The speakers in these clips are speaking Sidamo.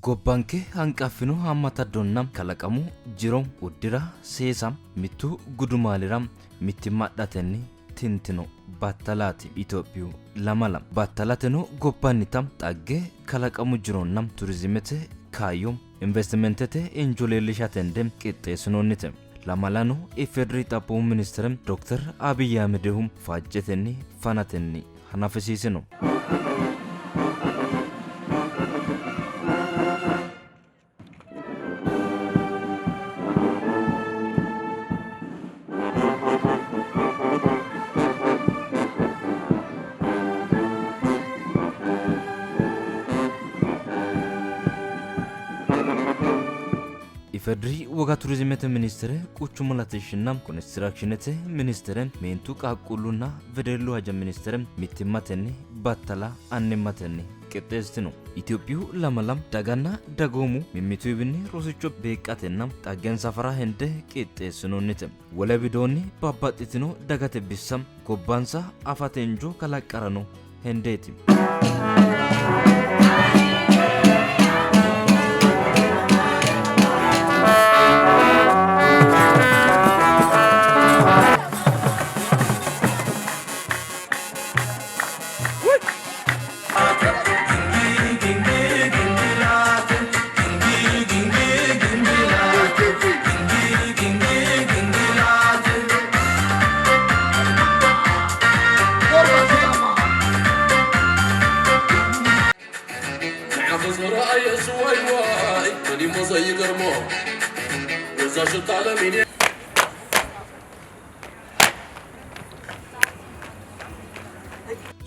Gobbanke hanqaffino haammata donna, kalaqamu jiro, uddira, seesa mittu gudumaalira mittimma adhatenni tintino battalaati. Itophiyu lamala battalateno gobbannita xagge, kalaqamu jironna turizimete kaayyo investimentete injo leellishate hende qixxeessinoonnite. Lamalano IFEDRI Xaphoomu Ministere Dokter Abiy Ahimedehu faajjetenni fanatenni hanafisiisino. IFEDRI Woga Turizimete Ministere, Quchumu Latishshinna Konistiraakishinete Ministere, Meentu Qaaqquullunna Wedellu Haja Ministere mittimmatenni battala annimmatenni qixxeessitino. Itophiyu lamala daganna dagoomu mimmituwiinni rosicho beeqqatenna xaggensa fara hende qixxeessinoonnite. Wole widoonni babbaxxitino dagate bissa gobbansa afate injo kalaqqarano hendeeti.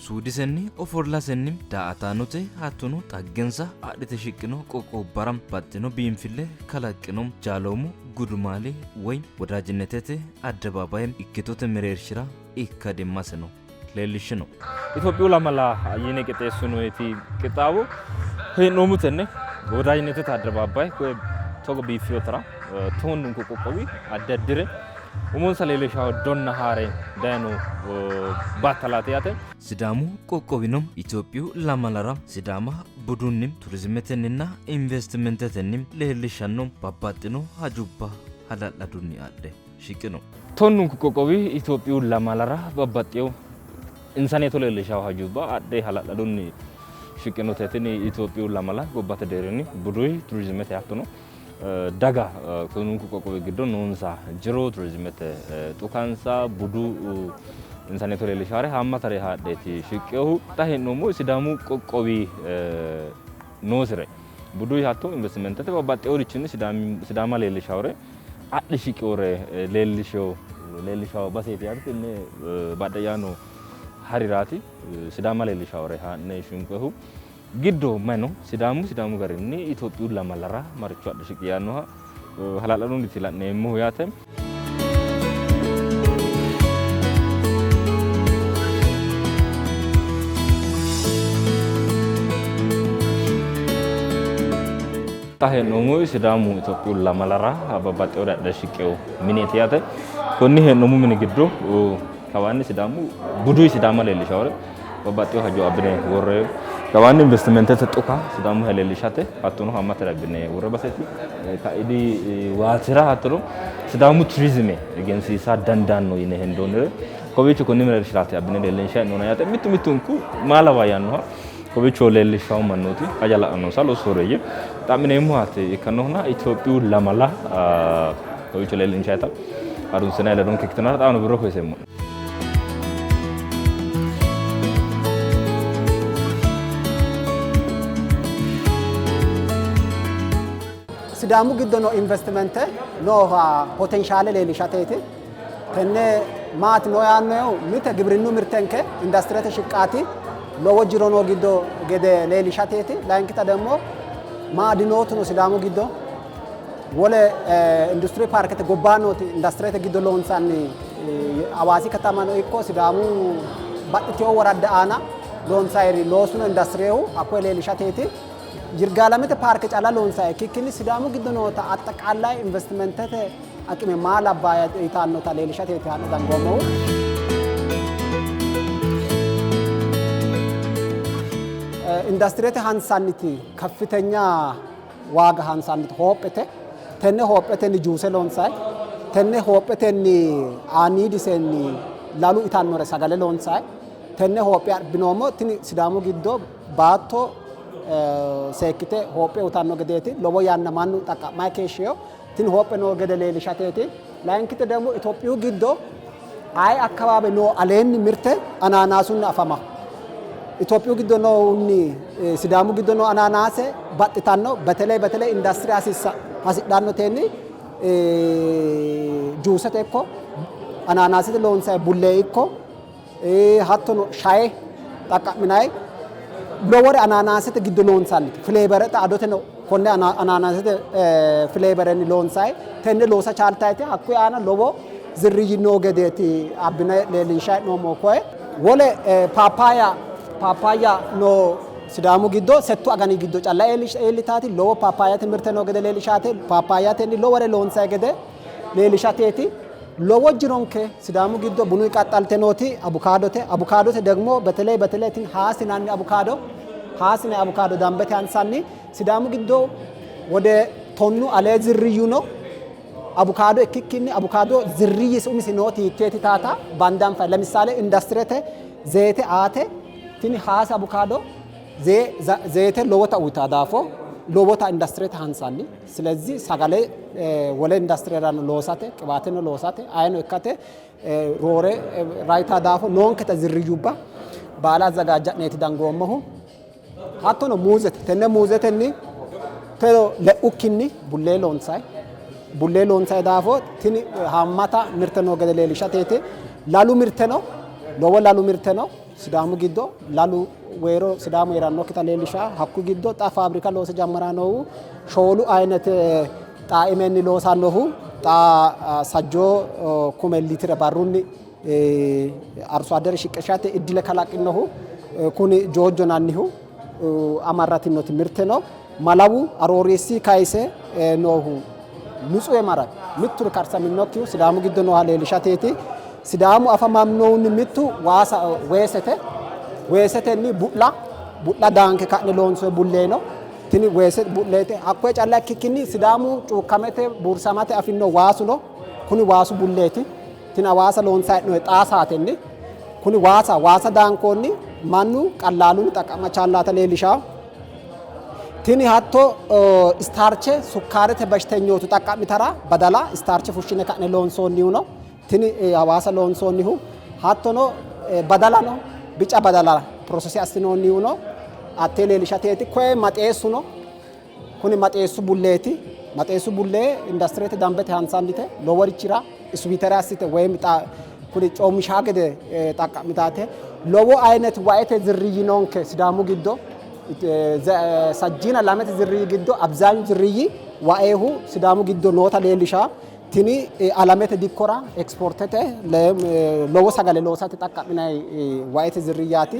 Suudisenni ofollasenni daa''ataanote hattono xaggensa adhite shiqqino qoqqowubbara baxxino biinfille kalaqqino jaaloomu gudumaali woy wodaajinnetete addebaabaye ikkitote mereershira ikkadimmaseno leellishshino. Itophiyu lamala yine qixxeessinoyiti qixxaawo hee'noommo tenne wodaajinnetete addebaabaye koye togo biiffinotera tonnunku qoqqowi addi addire umonsa leellishawo donna haare dayino battalaati yaate. Sidaamu qoqqowino Itophiyu lamalara Sidaama budunni, turizimetenninna investimentetenni leellishshanno babbaxxino hajubba hala'ladunni adhe shiqino. Tonnunku qoqqowi Itophiyu lamalara babbaxxino insaneeto leellishawo hajubba adhe hala'ladunni shiqinote. Tini Itophiyu lamala gobbate deerrinni buduyi, turizimete hattono daga tonnunku qoqqowi giddo noonsa jiro, turizimete xukansa, budu insaneeto leellishaare haammatare haadheeti shiqqinohu. Xa hee'noommohu Sidaamu qoqqowi noosire buduyi hatto investimentete babbaxxeworichinni Sidaama leellishawore adhe shiqinore leellishawo baseeti yaate. Tenne badhe'yaa noo hariraati Sidaama leellishawore haa'ne shinqoyihu. Giddo mayi no? Sidaamu Sidaamu garinni Itophiyu lamalara maricho adhe shiqi yaannoha hala'ladunniiti la'neemmohu yaate. Xa hee'noommohu Sidaamu Itophiyu lamalara babbaxxewore adhe shiqewo mineeti yaate. Konni hee'noommo mini giddo kawaanni Sidaamu buduyi Sidaama leellishawore babbaxxewo hajo abbine worre kawaanni investimentete xuka Sidaamuha leellishate hattono haammatare abbine worre baseeti. Kaidi waatira hattono Sidaamu turizime egensiisa dandaanno yine hendoonnire kowiicho konni mereershiraati abbine leellinshanni hee'noonni yaate. Mittu mittunku maa lawa yaannoha kowiicho leellishshawo mannooti haja la'annonsa loosu sooreeyye xa'mineemmohaati ikkannohuna Itophiyu lamala kowiicho leellinshayita harunsinanni ledonke ikkitinara xaano wirro koyiseemmo'ne. Sidaamu giddo noo investimente nooha potenshaale leellishateeti. Tenne maati noo yaannohu mite gibrinnu mirtenke indastirete shiqqaati lowo jiro noo giddo gede leellishateeti. Layinkita ደግሞ maadinootuno Sidaamu giddo wole industire paarkete gobbaannooti indastirete giddo loonsanni Hawaasi katamano ikko Sidaamu baxxitewo woradda aana loonsayiri loosuno industirehu hakkoye leellishateeti. Yirgaalamete paarke calla loonsayi ikkikkinni Sidaamu giddo noota axxaqaallay investimentete aqime maa labbaa yitannota leellishateeti haa'ne dangoommohu. Indastirete hansanniti kaffitenya waaga hansannite hoophete. Tenne hoophetenni juuse loonsayi. Tenne hoophetenni aaniidisenni lalu itannore sagale loonsayi. Tenne hoophe abbinoommo. Tini Sidaamu giddo baatto seekkite hoophe uyitanno gedeeti. Lowo yanna mannu xaqqa'mayi keeshshino. Tini hoophe noo gede leellishateeti. Layinkite ደግሞ Itophiyu giddo aye akkawaawe noo aleenni mirte anaanaasunni afama. Itophiyu giddo noohunni Sidaamu giddo noo anaanaase baxxitanno. Beteley beteley industry hasidhannotenni juusete ikko anaanaasete loonsayi bullee ikko hattono shae xaqqa'minayi lowore anaanaasete giddo loonsannite flavor adoteno konne anaanaasete flavorenni loonsayi tenne loosa chaaltayite hakkuyi aana lowo zirriyi noo gedeeti abbine leellinshayi noommo koye. Wole paappaaya paappaayya noo Sidaamu giddo settu agani giddo calla eellitaati lowo paappaayate mirte noo gede leellishate paappaayatenni lowore loonsayi gede leellishateeti. Lowo jironke Sidaamu giddo bunu qaxxalte nooti abukaadote. Abukaadote ደግሞ በተለይ በተለይ tin haas yinanni abukaado haas yinanni abukaado dambete hansanni Sidaamu giddo ወደ tonnu alee zirriyu no. Abukaado ikkikkinni abukaado zirriyyisi umisi nooti hiitteeti taata bandanfa ለምሳሌ industirete zeyite aate tini haas abukaado zeyite lowota uyita daafo lowota industirete hansanni. ስለዚህ sagale wole industirerano loosate qiwaateno loosate ayeno ikkate roore rayita daafo noonketa zirriyyubba baala azzagaajja'neeti dangoommohu. Hattono muuzete tenne muuzetenni teno le'ukkinni bullee loonsayi bullee loonsayi daafo tini haammata mirte noo gede leellishateeti. Lalu mirte no, lowo lalu mirte no Sidaamu giddo lalu weero Sidaamu heerannokkita leellisha. Hakku giddo xa faabirika loose jammara noohu shoolu ayinete xaa'imenni loosannohu xa sajjoo kume litire barrunni arso addere shiqishate iddile kalaqinohu kuni joojjo nannihu amarratinnoti mirte no. Malawu arooreessi kayise noohu nutsuhe mara mitturi karsaminokkihu Sidaamu giddo nooha leellishateeti. Sidaamu afamannohunni mittu waasa weesete weesetenni bu'la bu'la daanke ka'ne loonsoye bullee no. Tini weese bu'leete. Hakkoye calla ikkikkinni Sidaamu cuukkamete buursamate afinno waasu no. Kuni waasu bulleeti. Tini hawaasa loonsayi hee'noyi xaa saatenni. Kuni waasa waasa daankoonni mannu qallaalunni xaqqa'ma challaata leellishawo. Tini hatto istaarche sukkaarete bashitenyootu xaqqa'mitara badala istaarche fushshine ka'ne loonsoonnihu no. Tini hawaasa loonsoonnihu hattono badala no, bica badala process assinoonnihu no. Hattee leellishateeti. Koye maxeessu no. Kuni maxeessu bulleeti. Maxeessu bullee industirete dambete hansannite loworichira sweeter assite ወይም kuni coommishaa gede xaqqa'mitate. Lowo aynet waete zirriyyi noonke Sidaamu giddo sajjiina lamete zirriyyi giddo abzaanyu zirriyyi waehu Sidaamu giddo noota leellisha. Tini alamete dikkora ekspoortete lowo sagale loosate xaqqa'minayi waete zirriyyaati.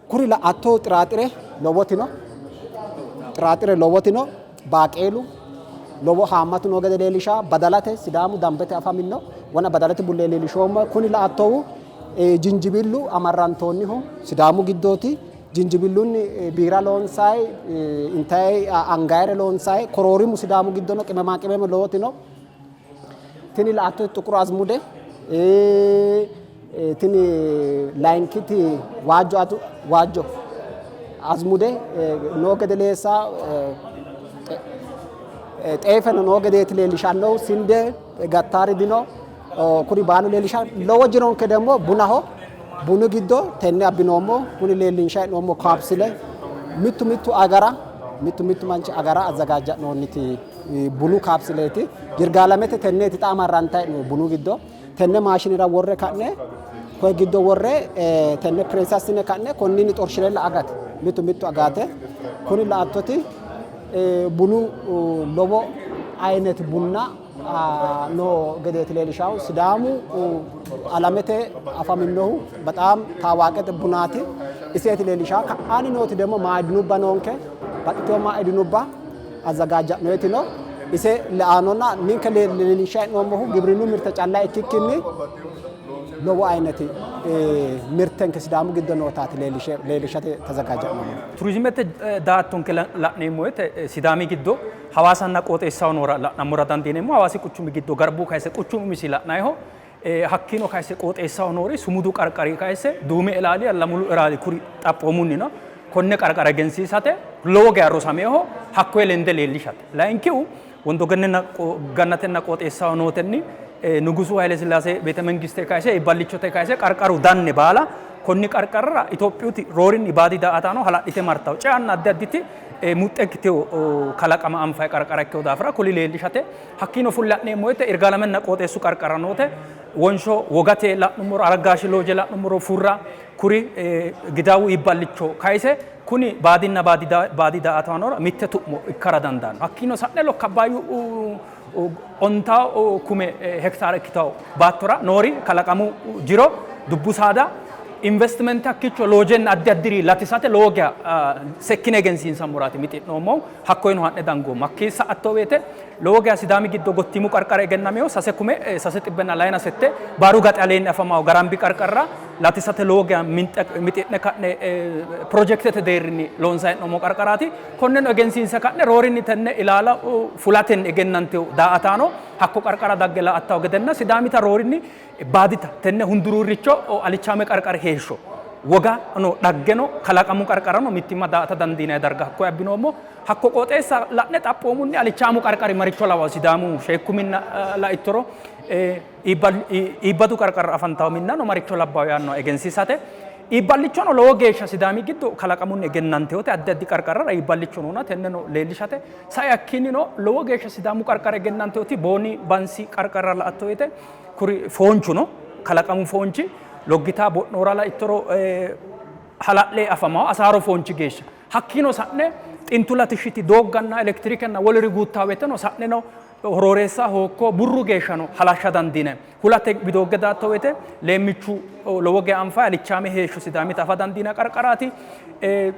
Kuri la''atto xiraaxire lowoti no. Xiraaxire lowoti no. Baaqeelu lowo haammatu noo gede leellisha. Badalate Sidaamu dambete afaminno. Wona badalate bullee leellishoommo. Kuni la''attohu jinjibillu amarrantoonnihu Sidaamu giddooti. Jinjibillunni biira loonsayi, intayi angayire loonsayi. Koroorimu Sidaamu giddo no. Qimemaa qimeme lowoti no. Tini la''atto xuquru azmude tini layinkiti waajjo waajjo azmude noo gede leessa xeefeno noo gedeeti leellishannohu. Sinde gattaari dino. Kuri baalu leellisha lowo jironke ደግሞ bunaho bunu giddo tenne abbinoommo. Kuni leellinshayi noommo kaapsile mittu mittu agara mittu mittu manchi agara azzagaajja'noonniti bunu kaapsileeti. Yirgaalamete tenneeti xa amarrantayi no bunu giddo. Tenne maashinera worre ka'ne koye giddo worre tenne pirees assine ka'ne konninni xorshirella agate mittu mittu agate. Kuni la''attoti bunu lowo aynet bunna noo gedeeti leellishahu. Sidaamu alamete afaminnohu በጣም ታዋቂት bunaati iseeti leellishahu. Ka'aani nooti ደግሞ maadinubba noonke baxxitewo maadinubba azzagaajja'noyeti no. Ise la'anonna ninke leellinshanni hee'noommohu gibrinnu mirte calla ikkikkinni lowo ayineti mirtenke Sidaamu giddo nootaati leellishate tazagaajja'noommohu. Turizimete daa''attonke la'neemmo woyte Sidaami giddo Hawaasanna qooxeessaho noora la'nammora dandiineemmo. Hawaasi quchumi giddo Garbu kayse quchumu umisi la'nayiho. Hakkiino kayse qooxeessaho noori sumudu qarqari kayse Duume Ilaali, Allamulu Ilaali kuri xaphoomunni no. Konne qarqara egensiisate lowo geya rosameeho, hakkoye lende leellishate. Layinkihu Wondo Gannatenna qooxeessaho nootenni Nugusu Haylesillaase Beetemengiste kayse iibballichote kayse qarqaru danne baala konni qarqarira Itophiyuti roorinni baadi daa''ataano hala'lite martawo ceanna addi additi muxxe ikkitewo kalaqama anfayi qarqara ikkewo daafira kuli leellishate. Hakkiino fulle ha'neemmo woyte Irgaalamenna qooxeessu qarqarra noote Wonsho Wogate la'nummoro, Araggaashi Looje la'nummoro, Furra kuri Gidaawu iibballicho kayse kuni baadinna baadi daa''ataanora mitte tu'mo ikkara dandaanno. Hakkiino sa'ne Lokka Abbaayyu ontaa kume hektaare ikkitanno baattora noori kalaqamu jiro, dubbu saada, investimente hakkiicho loojenna addi addiri latisate lowo geya sekkine egensiinsammoraati mixi'noommohu. Hakkoyeno ha'ne dangoommo. Hakkii sa''atto woyte lowo geya Sidaami giddo gottiimu qarqara egennaminohu sase kume sase xibbenna layina sette baaru gaxi aleenni afamawo Garambi qarqarira latisate lowo geya mixi'ne ka'ne pirojektete deerrinni loonsanni hee'noommo qarqaraati. Konneno egensiinse ka'ne roorinni tenne ilaala fulatenni egennantino daa''ataano hakko qarqara dagge la''attawo gedenna Sidaamita roorinni baadita tenne hunduruurricho alichaame qarqari heeshsho woga no dhaggeno kalaqamu qarqarano mittimma daa''ata dandiinanni darga hakkoye abbinoommo. Hakko qooxeessa la'ne xaphoomunni alichaamu qarqari maricho lawawo Sidaamu sheekku minna laittoro iibbadu qarqarra afantawo minnano maricho labbawo yaannoha egensiisate. Iibballichono lowo geeshsha Sidaami giddo kalaqamunni egennantinote addi addi qarqarrara iibballicho noona tenneno leellishate. Sai hakkiinnino lowo geeshsha Sidaamu qarqara egennantinoti Booni Bansi qarqarra la''atto woyte kuri foonchu no, kalaqamu foonchi Loggita Bo'noora laittoro hala'le afamawo Asaaro foonchi geeshsha. Hakkiino sa'ne xintu latishshiti doogganna elektirikenna woluri guuttawo woyteno sa'neno Horooreessa, Hookko, Burru geeshshano halashsha dandiinanni. Hulate widoogge daatto woyte leemmichu lowo geya anfayi alichaame heeshsho Sidaamita afa dandiinanni qarqaraati.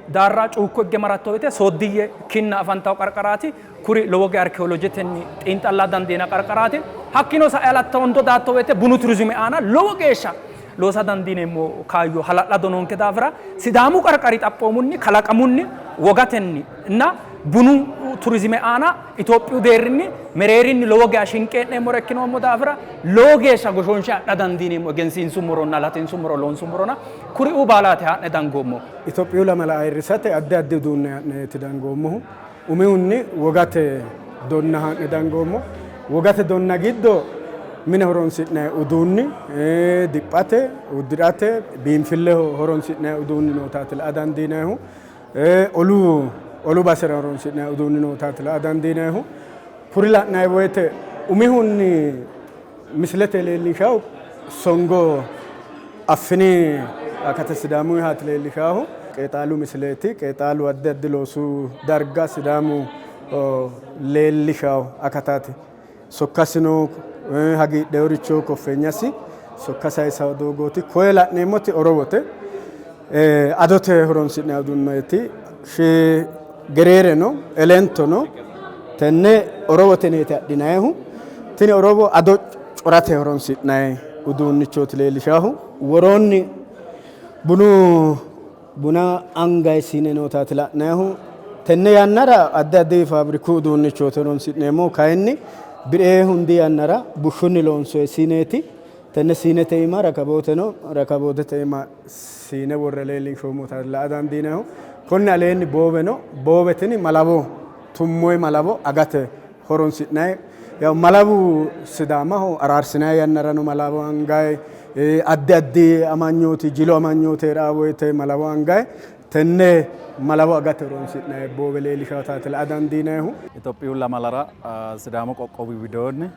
Daarra Cuukko higge maratto woyte Sooddiyye kinna afantawo qarqaraati. Kuri lowo geya arkiyoolojetenni xiinxalla dandiinanni qarqaraati. Hakkiino sa'e Alatta Wondo daatto woyte bunu turizime aana lowo geeshsha loosa dandiineemmo kaayyo hala'lado noonke daafira Sidaamu qarqari xaphoomunni kalaqamunni, wogatenni nna bunu turizime aana Itophiyu deerrinni mereerinni lowo geya shinqee'neemmore ikkinoommo daafira lowo geeshsha goshoonshe adha dandiineemmo egensiinsummoronna latinsummoro loonsummorona kuriuu baalaati haa'ne dangoommo. Itophiyu lamala ayirrisate addi addi uduunne haa'neeti dangoommohu. Umihunni wogate donna haa'ne dangoommo. Wogate donna giddo mine horonsi'nanni uduunni diphate, uddi'rate, biinfilleho horonsi'nanni uduunni nootaati la''a dandiinannihu. Olu olu basera horonsi'nanni uduunni nootaati la''a dandiinannihu. Kuri la'nanni woyte umihunni misilete leellishahu songo Affini akata Sidaamuyihaati leellishahu. Qeexaalu misileeti. Qeexaalu addi addi loosu darga Sidaamu leellishawo akataati. Sokkasino hagiidheworicho koffeenyasi sokka sayisawo doogooti. Koye la'neemmoti orowote. Adote horonsi'nanni uduunneeti. Gereereno elentono tenne orowote yineeti adhinannihu. Tini orowo ado corate horonsi'nanni uduunnichooti leellishaahu. Woroonni bunu buna angayi siine nootaati la'nayihu. Tenne yannara addi addi faabriku uduunnichooti horonsi'neemmohu. Kayinni bi'ree hundi yannara bushshunni loonsoyi siineeti. Tenne siinete iima rakaboote no. Rakabootete iima siine worre leellinshoommota la'a dandiinannihu. Konni aleenni boowe no. Boowe tini malawo tummoyi malawo agate horonsi'nanni. Yaw malawu Sidaamaho araarsinanni yannarano malawo angayi, addi addi amanyooti jilu amanyooti hee'raa woyte malawo angayi. Tenne malawo agate horonsi'nanni boowe leellishawtaati la'a dandiinannihu. Itophiyu lamalara Sidaamu qoqqowi widoonni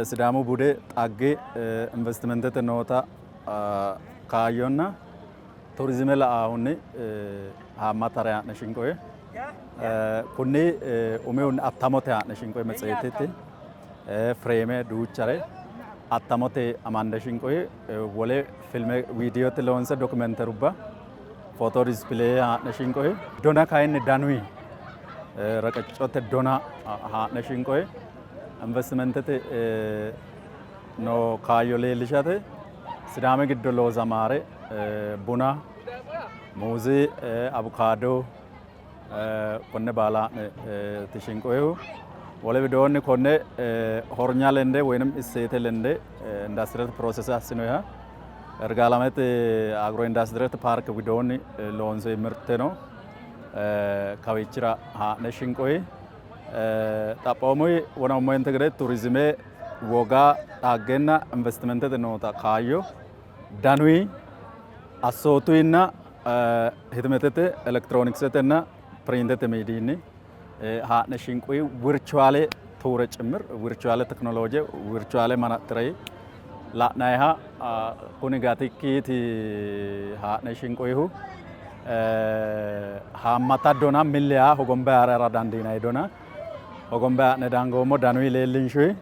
Sidaamu bude, xagge, investimentete noota kaayyonna turizime la'ahunni haammatare haa'ne shinqoyi. Kunni umihunni attamote haa'ne shinqoyi metseetete fireeme duuchare attamote amande shinqoyi. Wole filme viidiyote loonse dokumenterubba foto dispilee haa'ne shinqoyi. Dona kayinni danuyi. Reqeccote dona haa'ne shinqoyi investimentete noo kaayyo leellishate Sidaami giddo loosamaare buna, muuze, abukaado konne baala haa'ne shinqoyihu. Wole widoonni konne hornya lende woynim isseete lende indastirete piroosese assinoyiha Irgaalamete agro indastirete paarke widoonni loonsoyi mirteno kawiichira haa'ne shinqoyi. Xaphoomuyi wona gede turizime woga dhaggenna investimentete noota kaayyo danuyi assootuyinna hitimetete elektiroonikisetenna piriintete miidiyinni haa'ne shinqoyi wirchuwaale tuure cimmir wirchuwaale teknolooje wirchuwaale manaxxirei la'nayiha kuni gatikkiiti haa'ne shinqoyihu haammata dona milli yaa hogombe haa'ra dandiinanni dona hogombe haa'ne dangoommo danuyi leellinshuyi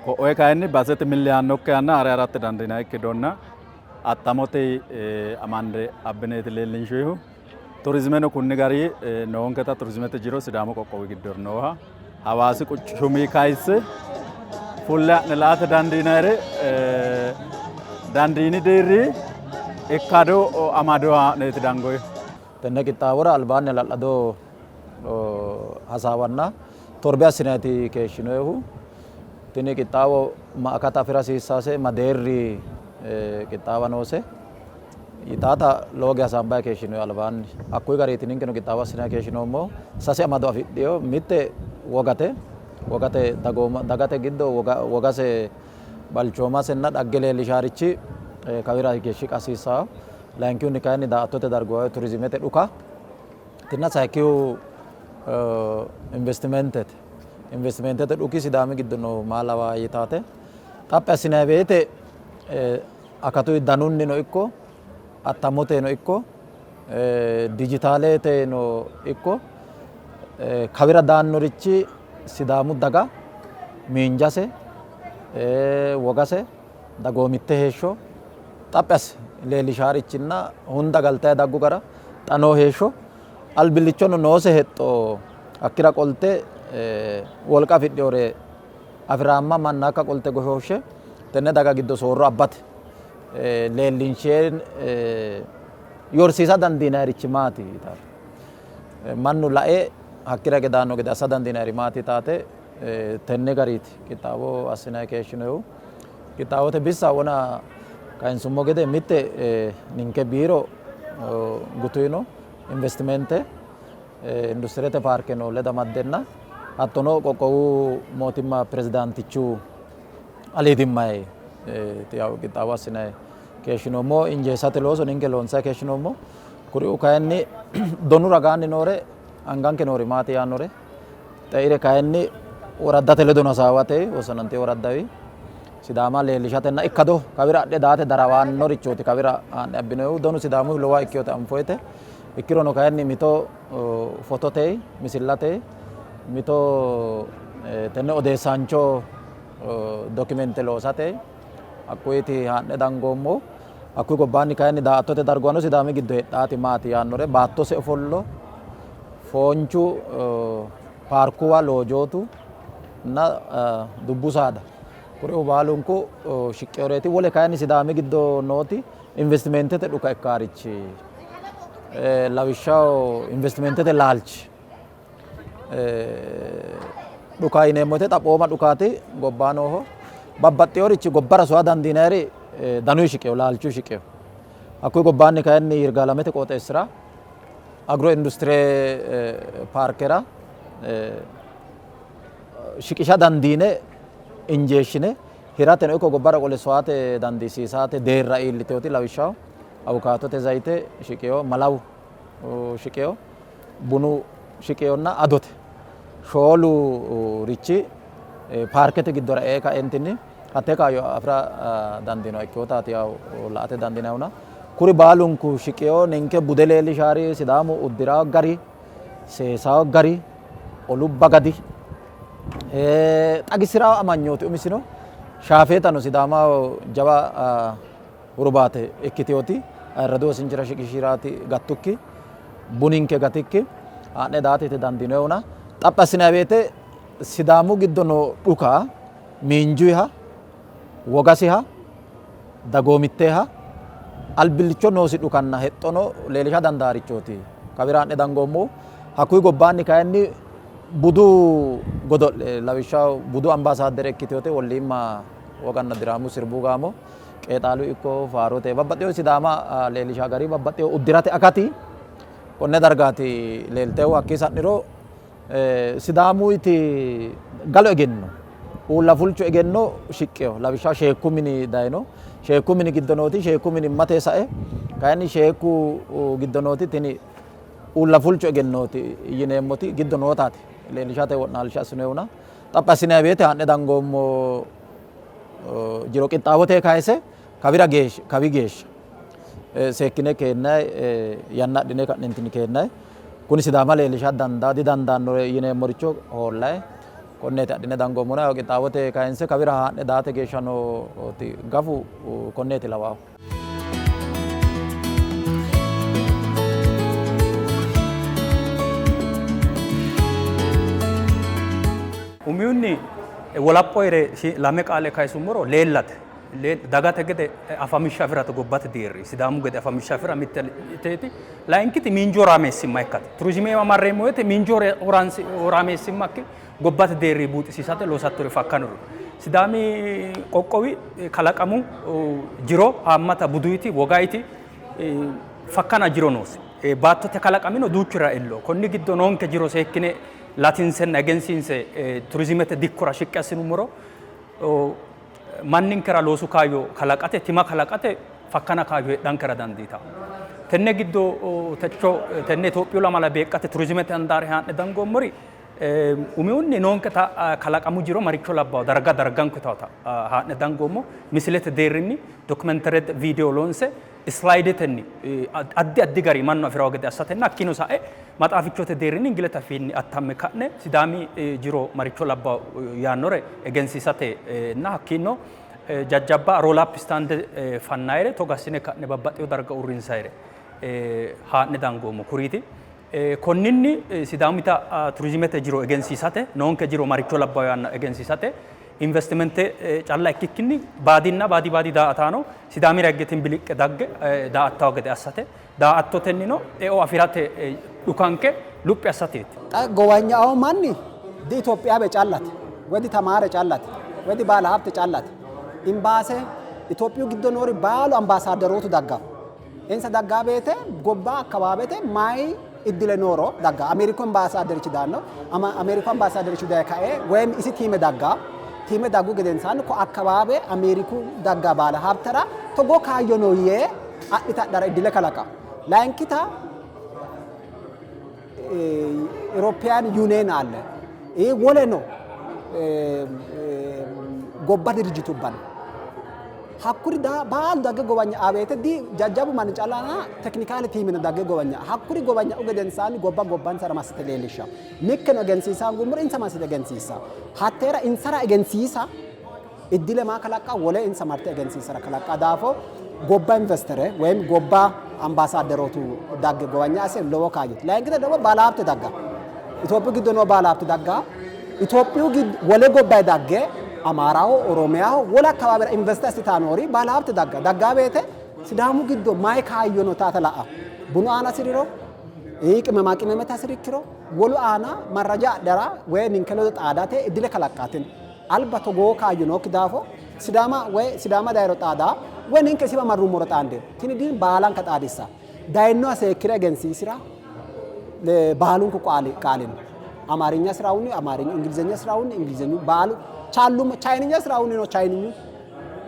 ko'oye kayinni basete milli yaannokkihanna ha're harate dandiinannikki donna attamote amande abbineeti leellinshuyihu. Turizimeno kunni gari noonketa turizimete jiro Sidaamu qoqqowi giddo nooha Hawaasi quchumi kayisse fulle ha'ne la''ate dandiinayire dandiini deerri ikkado amado haa'neeti dangoyihu. Tenne qixxaawora albaanni hala'lado hasaawanna torbe assinanniiti keeshshinoyihu. Tini qixxaawo ma akata afi'ra hasiissaase, ma deerri qixxaawa noose yitaata lowo geya hasaambayi keeshshinoyi albaanni. Hakkuyi gariiti ninkeno qixxaawo assinanni keeshshinoommohu. Sase amado afidhino. Mitte wogate, wogate dagooma dagate giddo wogase balchoomasenna dhagge leellishaarichi kawira hige shiqa hasiissawo. Layinkihunni kayinni daa''attote darguwa turizimete dhuka tinna sayikkihu investimentete. Investimentete dhuki Sidaami giddo noohu maa lawaa yitaate xaphi assinanni woyte akatu danunnino ikko attamoteno ikko dijitaaleteno ikko kawira daannorichi Sidaamu daga miinjase wogase dagoomitte heeshsho xaphi asse leellishaarichinna hunda galtayi daggu gara xa noo heeshsho albillichono noose hexxo hakkira qolte wolqa afidhinore afiraamma manna hakka qolte goshooshshe tenne daga giddo soorro abbate leellinshe yorsiisa dandiinayirichi maati yitaate. Mannu lae hakkira hige daanno gede assa dandiinayiri maati yitaate tenne gariiti qixxaawo assinanni keeshshinoyihu. Qixxaawote bissa wona kayinsummo gede mitte ninke biiro gutuyino investimente industirete paarkeno ledo amaddenna hattono qoqqowu mootimma pirezidaantichu aliidimmayi qixxaawo assinanni keeshshinoommo. Injeessate looso ninke loonsanni keeshshinoommo. Kuriuu kayinni donu ragaanni noore anganke noori maati yaannore xeire kayinni woraddate ledono hasaawate wossanantino woraddawi Sidaama leellishatenna ikkado kawira adhe daate darawaannorichooti kawira haa'ne abbinoyihu donu Sidaamuyihu lowoha ikkinota anfoyite ikkirono kayinni mito fotote misillate mito tenne odeessaancho dokimente loosate hakkuyiti haa'ne dangoommohu. Hakkuyi gobbaanni kayinni daa''attote darguwano Sidaami giddo heedhaati maati yaannore baattose ofollo, foonchu paarkuwa, loojootu na dubbu saada kuriuu baalunku shiqqinoreeti. Wole kayinni Sidaami giddo nooti investimentete dhuka ikkaarichi lawishshaho investimentete laalchi dhuka yineemmo woyte xaphooma dhukaati gobbaa nooho. Babbaxxinorichi gobbara soya dandiinayiri danuyi shiqeyo laalchuyi shiqeyo. Hakkuyi gobbaanni kayinni Yirgaalamete qooxeessira agro industire paarkera shiqisha dandiine injeeshshine hirateno ikko gobbara qole soyaate dandiisiisaate deerra iilliteoti lawishshaho awukaatote zayite shiqeyo, malawu shiqeyo, bunu shiqeyonna adote shoolu richi paarkete giddora ee kaentinni hattee kaayyo afi'ra dandiinoha ikkinotaati yaw la''ate dandiinayihuna kuri baalunku shiqeyo ninke bude leellishaari Sidaamu uddiraa gari, seesaa gari, olu bagadi, xagisi'raa amanyooti umisino shaafeetano Sidaamaho jawa hurbaate ikkiteoti ayirradu wosinchira shiqishi'raati gattukki buninke gatikki haa'ne daate yite dandiinoyihuna. Xaphi assinanni woyte Sidaamu giddo noo dhuka miinjuyiha, wogasiha, dagoomitteha, albillicho noosi dhukanna hexxono leellisha dandaarichooti kawira ha'ne dangoommohu. Hakkuyi gobbaanni kayinni budu godo'le lawishshaho budu ambaasaaddere ikkitinote Wolliimma woganna diraamu sirbu gaamo qeexaalu ikko faarote babbaxxino Sidaama leellisha gari babbaxxino uddirate akati konne dargaati leeltehu. Hakkii sa'niro Sidaamuyiti galo egenno uulla fulcho egenno shiqqino. Lawishshaho sheekku mini dayino. Sheekku mini giddo nooti sheekku minimmate sae kayinni sheekku giddo nooti tini uulla fulcho egennooti yineemmoti giddo nootaati leellishate wo'naalsha assinoyihuna xaphi assinanni woyte haa'ne dangoommo jiro qixxaawote kayise kawira geeshsha kawi geeshsha seekkine keennayi yanna adhine ka'neentinni keennayi kuni Sidaama leellisha dandaa didandaanno yineemmoricho hoollayi konneeti adhine dangoommona qixxaawote kayinse kawira haa'ne daate geeshsha nooti gafu konneeti lawaahu. Umihunni wolaphoyire lame qaale kayisummoro leellate. Dagate gede afamishsha afi'rate gobbate deerri Sidaamu gede afamishsha afi'ra mitteeti. Layinkiti miinju horaameessimma ikkate. Turizime marreemmo woyte miinju horaameessimmakki gobbate deerri buuxisiisate loosattori fakkanori. Sidaami qoqqowi kalaqamu jiro haammata buduyti wogayti fakkana jiro noosi. Baattote kalaqamino duuchurira ello. Konni giddo noonke jiro seekkine latinsenna egensiinse turizimete dikkora shiqqi assinummoro manninkera loosu kaayyo kalaqate, tima kalaqate fakkana kaayyo heedhankera dandiitanno. Tenne giddo techo tenne Itophiyu lamala beeqqate turizimete handaari haa'ne dangoommori umihunni noonketa kalaqamu jiro maricho labbawo darga darganko yitawota haa'ne dangoommo. Misilete deerrinni dokumenterete viidiyo loonse islaayidetenni addi addi gari mannu afi'rawo gede assatenna hakkiino sae maxaafichote deerrinni Ingilete afiinni attamme ka'ne Sidaami jiro maricho labbawo yaannore egensiisate na hakkiino jajjabba roolaap istaande fannayire togo assine ka'ne babbaxxino darga uurrinsayire haa'ne dangoommo kuriiti. Konninni Sidaamita turizimete jiro egensiisate noonke jiro maricho labbawo yaanna egensiisate investimente calla ikkikkinni baadinna baadi baadi daa''ataano Sidaamira higge timbiliqqe dagge daa''attawo gede assate daa''attotennino eo afi'rate dhukanke luphi assateeti. Xa gowanya'awo manni di Itophiyabe callate woy di tamaare callate woy di baalahabte callate. Imbaase Itophiyu giddo noori baalu ambaasaadderootu daggawo. Insa daggaa beete gobba akkawaabete mayi iddile nooro dagga. Ameeriku ambaasaaderichi daanno. Ameeriku ambaasaaderichi daye kae woyim isi tiime dagga. Tiime daggu gedensaanni ko akkawaabe Ameeriku dagga baala habtara togoo kaayyo no yee adhitadhara iddile kalaqa. Layinkita European Union አለ woleno gobba dirijjitubba no. Hakkuri baalu dagge gowanya woyte di jajjabu manni callana teknikaale tiimeno dagge gowanya hakkuri gowanya'u gedensaanni gobba gobbansara massite leellishshanno. Ninkeno egensiisa hoongummoro insa massite egensiissanno. Hatteera insara egensiisa iddile maa kalaqqa wole insa marte egensiissara kalaqqa daafo gobba investere woyim gobba ambaasaadderootu dagge gowanya'ase lowo kaayyooti. Layinkite ደግሞ ባለሀብት dagga Itophiyu giddo noo baalahabte dagga Itophiyu wole gobbayi dagge Amaaraho, Oromiyaho, wole akkawaawera investe assitaa noori baalahabte dagga daggaa beete Sidaamu giddo mayi kaayyo no taata la'a bunu aana hasiriro qimema qimemete hasirikkiro wolu aana marraja adhara woy ninke ledo xaadate iddile kalaqqaatin alba togoo kaayyo nookki daafo Sidaama woy Sidaama dayiro xaadaa woy ninke isiwa marrummoro xaandeemmo. Tini din baalanka xaadissa dayinoha seekkire egensiisira baalunku qaali no. Amaarinya ስራውን አማርኛ፣ እንግሊዘኛ ስራውን እንግሊዘኙ baalu chaallu ቻይንኛ ስራውን ነው ቻይንኙ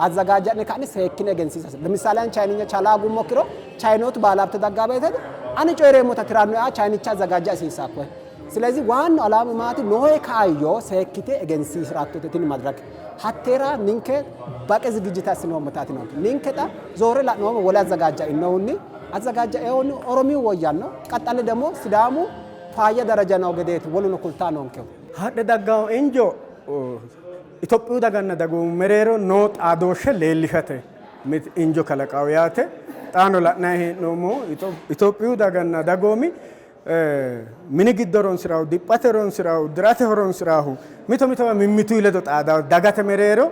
አዘጋጃነ ካኒ seekkine egensiisa ለምሳሌ አን ቻይንኛ ቻላ ጉሞክሮ ቻይኖት ባላብተ dagga beete ani coyireemmota tiranno ቻይንቻ አዘጋጃ isiisa koye ስለዚህ ዋናው ዓላማ maati noohe kaayyo seekkite egensiisirattote tini madrake hatteera ninke baqe ዝግጅት assinoommotaati noonke ninke xa zoore la'noommo wole አዘጋጃ innohunni አዘጋጃ ehunni Oromiyu woyyanno qaxxale ደግሞ Sidaamu faayya daraja noo gedeeti woluno kultaa noonkehu. Hadhe daggaho injo Itophiyu daganna dagoomu mereero noo xaadooshshe leellishate injo kalaqawo yaate. Xaano la'nanni hee'noommohu Itophiyu daganna dagoomi Mini giddo horonsi'rahu, diphate horonsi'rahu, uddirate horonsi'rahu, mito mitowa mimmitu ledo xaadaho, dagate mereero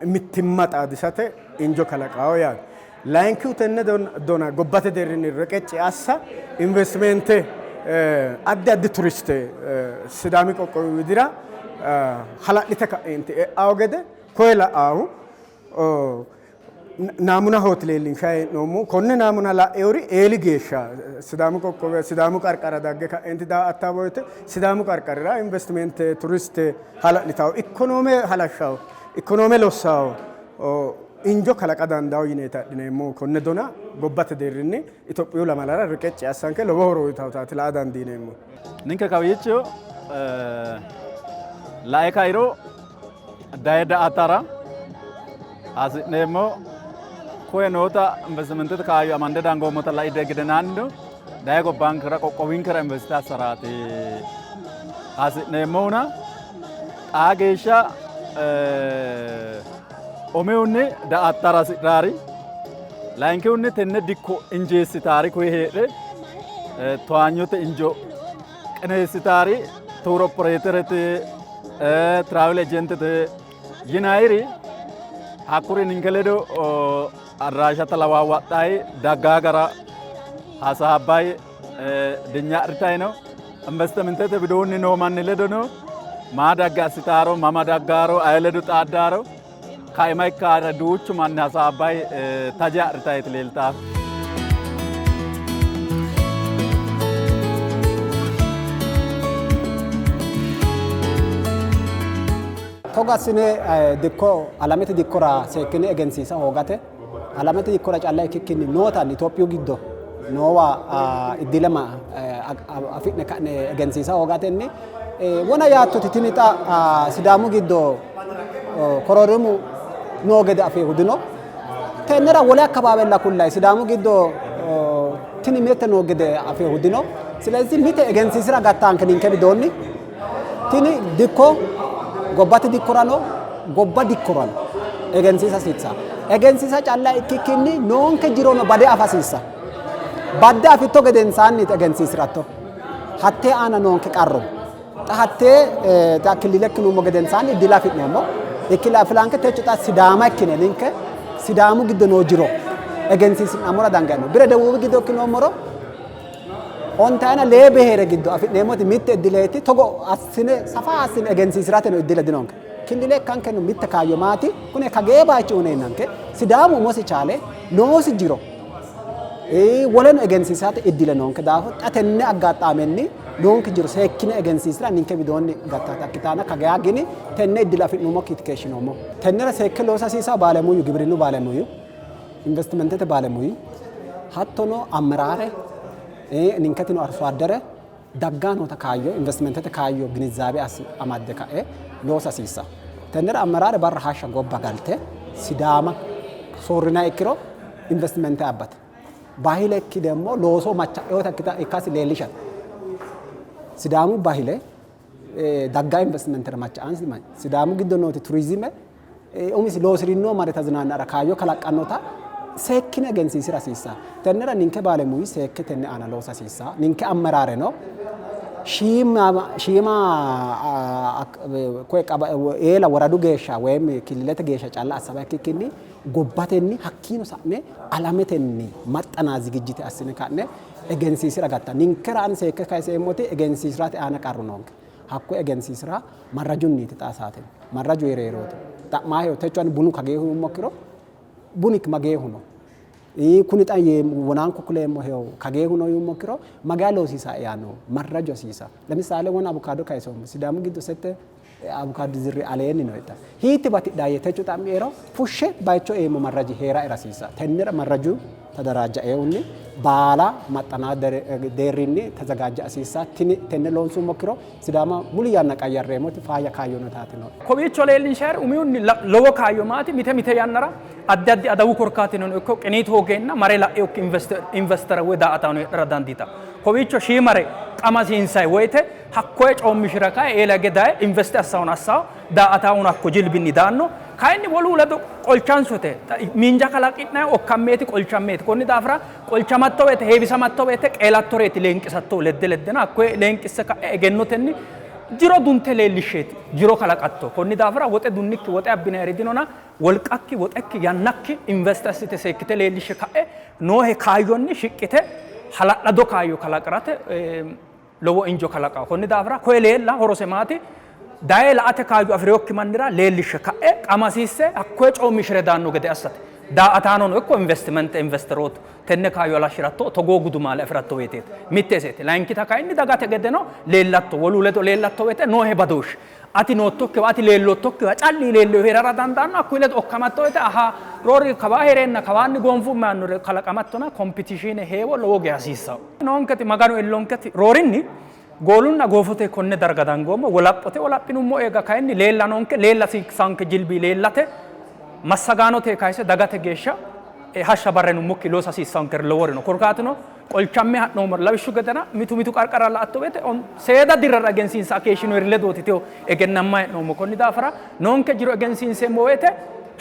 mittimma xaadisate injo kalaqaho yaate. Layinkihu tenne dona gobbate deerrinni reqecci assa investimente addi addi turiste Sidaami qoqqowi widira hala'lite ka'eenti e'awo gede koye la'aahu naamunahooti leellinshayi hee'noommohu. Konne naamuna la'eori eeli geeshsha Sidaamu qoqqowi Sidaamu qarqara dagge ka'eenti daa''attaa woyte Sidaamu qarqarira investimente turiste hala'litawo, ikkonoome halashshawo, ikkonoome lossawo injo kalaqa dandawo yineeti adhineemmohu. Konne dona gobbate deerrinni Itophiyu lamalara reqecci assanke lowo horo uyitawutaati la'a dandiineemmohu. Ninke kawiicho lae kairo daye daa''atara hasi'neemmo. Koye noota investimentete kaayyo amande dangoommota laide gedenaannino daye gobbankera qoqqowinkera investe assaraati hasi'neemmohuna xaa geeshsha umihunni daa''attara hasi'raari layinkihunni tenne dikko injeessitaari koye heedhe towaanyote injo qineessitaari tuur opereeterete travel ejentete yinayiri hakkuri ninke ledo adraasha talawaawwadhayi daggaa gara hasaabbayi dinya'ritayi no. Investimentete widoonni noo manni ledo no maa dagge assitaaro mama daggaaro aye ledo xaaddaaro kaima ikkaare duuchu manni hasaabbayi taje ha'ritayiiti leeltaahu. Togo assine dikko alamete dikkora seekkine egensiisa hoogate alamete dikkora calla ikkikkinni nootanni Itophiyu giddo noowa iddilema afi'ne ka'ne egensiisa hoogatenni wona yaattoti tini xa Sidaamu giddo kororimu noo gede afeehu dino. Tennera wole akkabaabella kullayi Sidaamu giddo tini mite noo gede afeehu dino. Silezi mite egensiisira gattaanke ninke widoonni tini dikko gobbate dikkorano gobba dikkorano egensiisa hasiissa. Egensiisa calla ikkikkinni noonke jirono bade afa hasiissa. Badde afitto gedensaanniiti egensiisiratto. Hattee aana noonke qarru. Xa hattee xa killile ikkinummo gedensaanni dila afi'noommo. Ikkila afilanke techo xa Sidaama ikkine ninke Sidaamu giddo noo jiro egensiisi'nammora dangeemmo. Bire Dewuubi giddo ikkinoommoro ontayina lee beheere giddo afi'neemmoti mitte iddileeti. Togo assine safa assine egensiisi'rateno iddile dinonke. Killile ikkankeno mitte kaayyo maati? Kune kagee bayichi uyineennanke Sidaamu umosi chaale noosi jiro woleno egensiisate iddile noonke daafo xa tenne aggaxaamenni noonke jiro seekkine egensiisira ninke widoonni gattata ikkitaana kageyaa gini tenne iddile afi'nummokkiiti keeshshinoommo. Tennera seekke loosa hasiisaa baalemuyu gibirinnu baalemuyu investimentete baalemuyu hattono ammeraare ninketino arso addere daggaa noota kaayyo investimentete kaayyo ginizzaabe amadde ka'e loosa hasiissa. Tennera ammeraare barra hashsha gobba galte Sidaama soorrinanni ikkiro investimente abbate. Bahilekki demmo looso macca'eota ikkasi leellishate. Sidaamu bahile dagga investimentera macca'ansi Sidaamu giddo nooti turizime umisi loosi'rinno mare tazinaannara kaayyo kalaqqannota seekkine egensiisira hasiissa. Tennera ninke baalemuyi seekke tenne aana loosa hasiissa. Ninke ammeraareno shiima shiima eela woradu geeshsha woyim killilete geeshsha calla assaba ikkikkinni gobbatenni hakkiino sa'ne alametenni maxxana zigijjite assine ka'ne egensiisira gatta. Ninkera ani seekke kayiseemmoti egensiisirate aana qarru noonke. Hakko egensiisira marrajunniiti xaa saate. Marraju heereerooti. Xa'maaheho techo ani bunu kageehu yuummokkiro bunik mageehu no. Kuni xa wonaanku kuleemmo heewo kageehu no yuummokkiro magaa loosiisa yaanno marraju hasiisa. Lemisaale wona abukaado kayisoommo. Sidaamu giddo sette abukaado zirri aleenni no yita. Hiitti batidhaa yee techo xa'miero fushshe bayicho eemmo marraji heeraera hasiisa. Tennera marraju ተደራጀ baala maxxana deerrinni ተዘጋጀ hasiissa. Tini tenne loonsummokkiro Sidaama muli yanna qayyarreemmoti faayya kaayyono taatino. Kowiicho leellinshaari umihunni lowo kaayyo maati mite mite yannara addi addi adawu korkaatino ikko qiniit hoogeenna mare la'eyokki investere woy daa''ataano heedhara dandiitanno. Kowiicho shiimare qamasiinsay woyte hakkoye coommishira kae eela hige daye investe assahuna assawo, daa''atahuna hakko jilbinni daanno. Kayinni wolu ledo qolchansote miinja kalaqi'nanni okkammeeti qolchammeeti. Konni daafira qolchamatto woyte heewisamatto woyte qeelattoreeti leenqisatto ledde leddena hakkoye leenqisse ka'e egennotenni jiro dunte leellishsheeti jiro kalaqatto. Konni daafira woxe dunnikki woxe abbinayiri dinona wolqakki woxekki yannakki invest assite seekkite leellishshe ka'e noohe kaayyonni shiqqite hala'lado kaayyo kalaqirate lowo injo kalaqanno. Konni daafira koye leella horose maati? Daye la''ate kaayyo afi'rinokki mannira leellishshe ka'e qamasiisse hakkoye coommishire daanno gede assate. Daa''ataanono ikko investimente investerootu tenne kaayyo halashshi'ratto togoo gudumaale afi'ratto woyteeti. Mitte iseeti. Layinkita kayinni dagate gedeno leellatto. Wolu ledo leellatto woyte noohe badooshshi ati noottokkiwa ati leelloottokkiwa calli leellehu hee'rara dandaanno. Hakkuyi ledo okkamatto woyte ahaa roori kawaa hee'reenna kawaanni goonfumma yaannore kalaqamattona kompitishiine heewo lowo geya hasiissanno. Noonketi Maganu ellonketi roorinni goolunna goofote konne darga dangoommo. Wolaphote wolaphinummo eega kayinni leella noonke. Leella hasiissanke jilbi leellate massagaanote kayise dagate geeshsha hashsha barra yinummokki loosa hasiissankeri lowori no. Korkaatuno qolchamme ha'noommori lawishshu gedena mitu mitu qarqara la''atto woyte seeda dirrara egensiinsa keeshshinoyiri ledooti teyo egennamma hee'noommo. Konni daafira noonke jiro egensiinseemmo woyte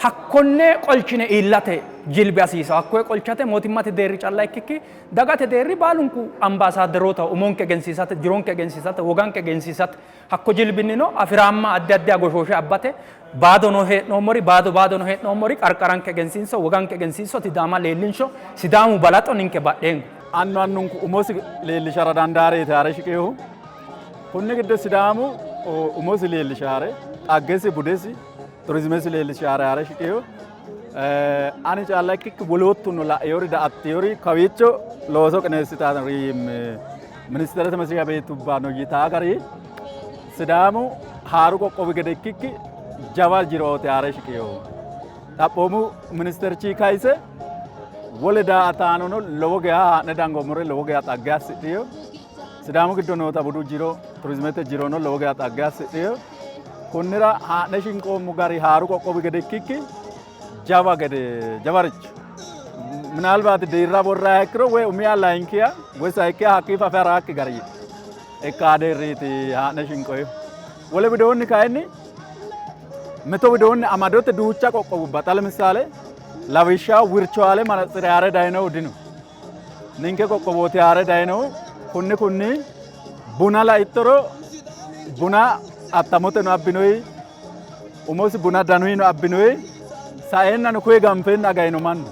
hakkonne qolchine iillate jilbi hasiisanno. Hakkoye qolchate mootimmate deerri calla ikkikki dagate deerri baalunku ambaasaadderootaho. Umonke egensiisate, jironke egensiisate, woganke egensiisate hakko jilbinnino afiraamma addi addi agoshooshe abbate baadono hee'noommori baado baadono hee'noommori qarqaranke egensiinso, woganke egensiinso, Sidaama leellinsho, Sidaamu balaxo ninke badheengo. Annu annunku umosi leellishara dandaareeti haare shiqinohu. Kunni giddo Sidaamu umosi leellishare, xaggesi, budesi, turizimesi leellishare haare shiqinohu. Ani calla ikkikki woloottuno la'inori daa''attinori kawiicho looso qineessitannori ministerete mesriya beetubba no yitaa gari Sidaamu haaru qoqqowi gede ikkikki jawa jirooti haare shiqinohu. Xaphoomu ministerchi kayise wole daa''ataanono lowo geya haa'ne dangoommore lowo geya xagge assidhino. Sidaamu giddo noota budu jiro turizimete jirono lowo geya xagge assidhino. Kunnira haa'ne shinqoommo gari haaru qoqqowi gede ikkikki jawa gede jawaricho minaalbaati deerra worrayiha ikkiro woy umiha layinkiha woy sayikkiha hakkii fafe haraakki gari ikkaa deerriiti haa'ne shinqoyihu. Wole widoonni kayinni mito widoonni amadote duucha qoqqowubba xa lemisaale lawishshaho wirchuwaale manatsire haare dayinohu dino. Ninke qoqqowooti haare dayinohu kunni kunni buna laittoro buna attamoteno abbinoyi umosi buna danuyino abbinoyi saeennano koye ganfeenna agayino mannu.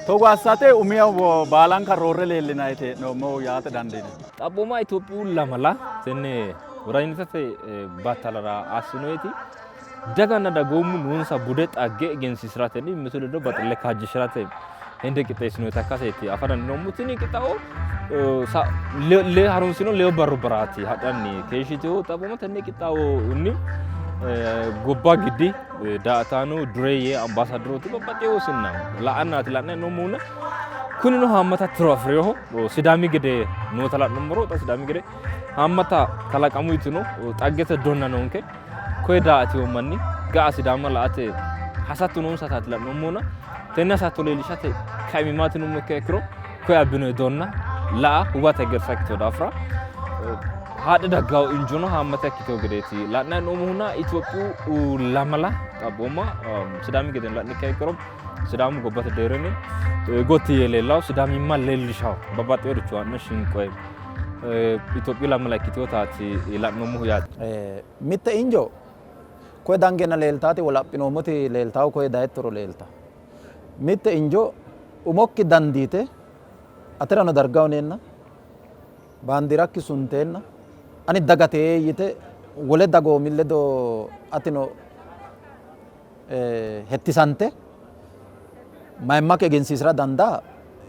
Togo assate umiha baalanka roorre leellinayiti hee'noommohu yaate dandiinanni. Xaphooma Itophiyu lamala tenne horanyitete battalara assinoyiti daganna dagoomu noonsa bude xagge egensiisi'ratenni mimmitu ledo baxille kaajjishi'rate hende qixxeessinoyita ikkaseeti afa dandiinoommo. Tini qixxaawo harunsino leyo barrubbaraati hadhanni keeshshitino. Xaphooma tenne qixxaawonni gobba giddi daa''ataano, dureeyye, ambaasaaddarooti babbaxxeewo sinna la'annaati la'nanni hee'noommohuna kunino haammata tiro afi'rinoho. Sidaami gede noota la'nummoro xa Sidaami gede haammata kalaqamuyitino xaggete donna noonke. Koye daa''atino manni ga'a Sidaama la''ate hasatto noonsataati la'noommohuna tenne hasatto leellishate kaimi maati yinummo ikkiha ikkiro koye abbinoyi donna la'a huwata hegersa ikkitino daafira haadhe daggawo injono haammata ikkitino gedeeti la'nanni hee'noommohuna Itophiyu lamala xaphooma Sidaami gede la'ni ikkiha ikkiro Sidaamu gobbate deerrinni gotti yee leellawo Sidaamimma leellishawo babbaxxinoricho haa'ne shinqoyi Itophiyu lamala ikkitinotaati la'noommohu yaate. Mitte injo koye dangeenna leeltaati wolaphinoommoti leeltaahu koye dayittoro leelta. Mitte injo umokki dandiite aterano darga huneenna baandiirakki sunteenna ani dagate yite wole dagoomi ledo atino hettisante mayimmakki egensiisira dandaa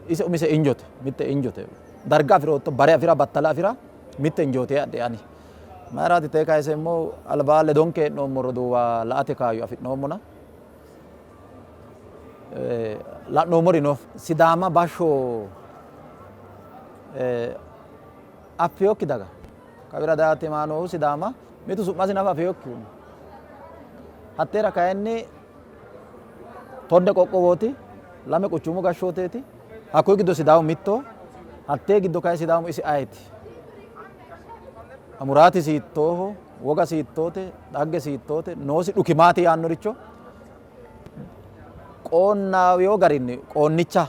ise umise injote, mitte injote. Darga afi'rootto bare afi'ra battala afi'ra mitte injooti adhe ani. Mayiraati tee kayiseemmohu albaa ledonke hee'noommo roduuwa la''ate kaayyo afi'noommona la'noommori no. Sidaama bashsho affinokki daga kawira daate maanohu Sidaama mitu su'masi nafa afinokkihu no. Hatteera kayinni tonne qoqqowooti, lame quchumu gashshooteeti. Hakkuyi giddo Sidaamu mittoho. Hattee giddo kayi Sidaamu isi ayeti? Amuraatisi hiittooho? Wogasi hiittoote? Dhaggesi hiittoote? Noosi dhuki maati yaannoricho Qoonnaaweyo garinni qoonnicha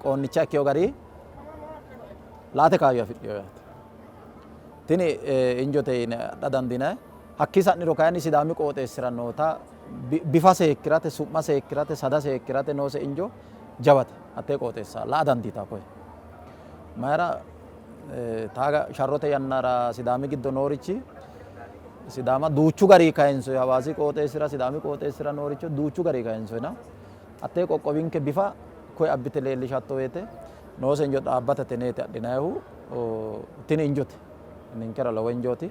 qoonnicha ikkeyo gari la"ate kaayyo afidhino yaate. Tini injote yine adha dandiinanni. Hakkii sa'niro kayinni Sidaami qooxeessira noota bifa seekkirate, su'ma seekkirate, sada seekkirate noose injo jawate. Hattee qooxeessa la"a dandiitanno koye. Mayira taaga sharrote yannara Sidaami giddo noorichi Sidaama duuchu gari kayinsoyi Hawaasi qooxeessira Sidaami qooxeessira nooricho duuchu gari kayinsoyina hattee qoqqowinke bifa koye abbite leellishatto woyte noose injo dhaabbate teneeti adhinayihu tini injote ninkera lowo injooti.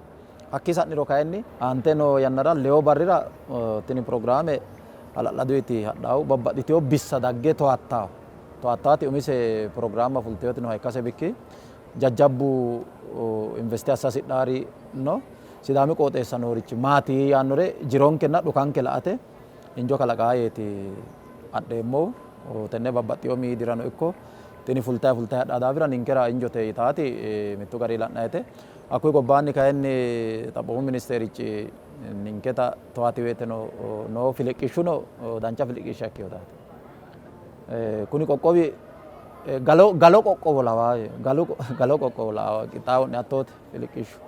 Hakkii sa'niro kayinni aante noo yannara leyo barrira tini pirogiraame hala'laduyti hadhaahu babbaxxitewo bissa dagge towaattawo towaattaati umise pirogiraamma fultewoti nooha ikkase bikki jajjabbu investe assa hasidhaari no Sidaami qooxeessa noorichi maati yaannore jironkenna dhukanke la''ate injo kalaqaa yeeti adheemmohu. Tenne babbaxxino miidirano ikko tini fultayi fultayi hadhaa daafira ninkera injote yitaati mittu gari la'nayite. Hakkuyi gobbaanni kayinni xaphoomu ministerichi ninketa towaati woyteno noo filiqqishshuno dancha filiqqishsha ikkinotaati. Kuni qoqqowi galo galo qoqqowo lawaa galo galo qoqqowo lawaa qixxaawo'ne hattoote filiqqishshu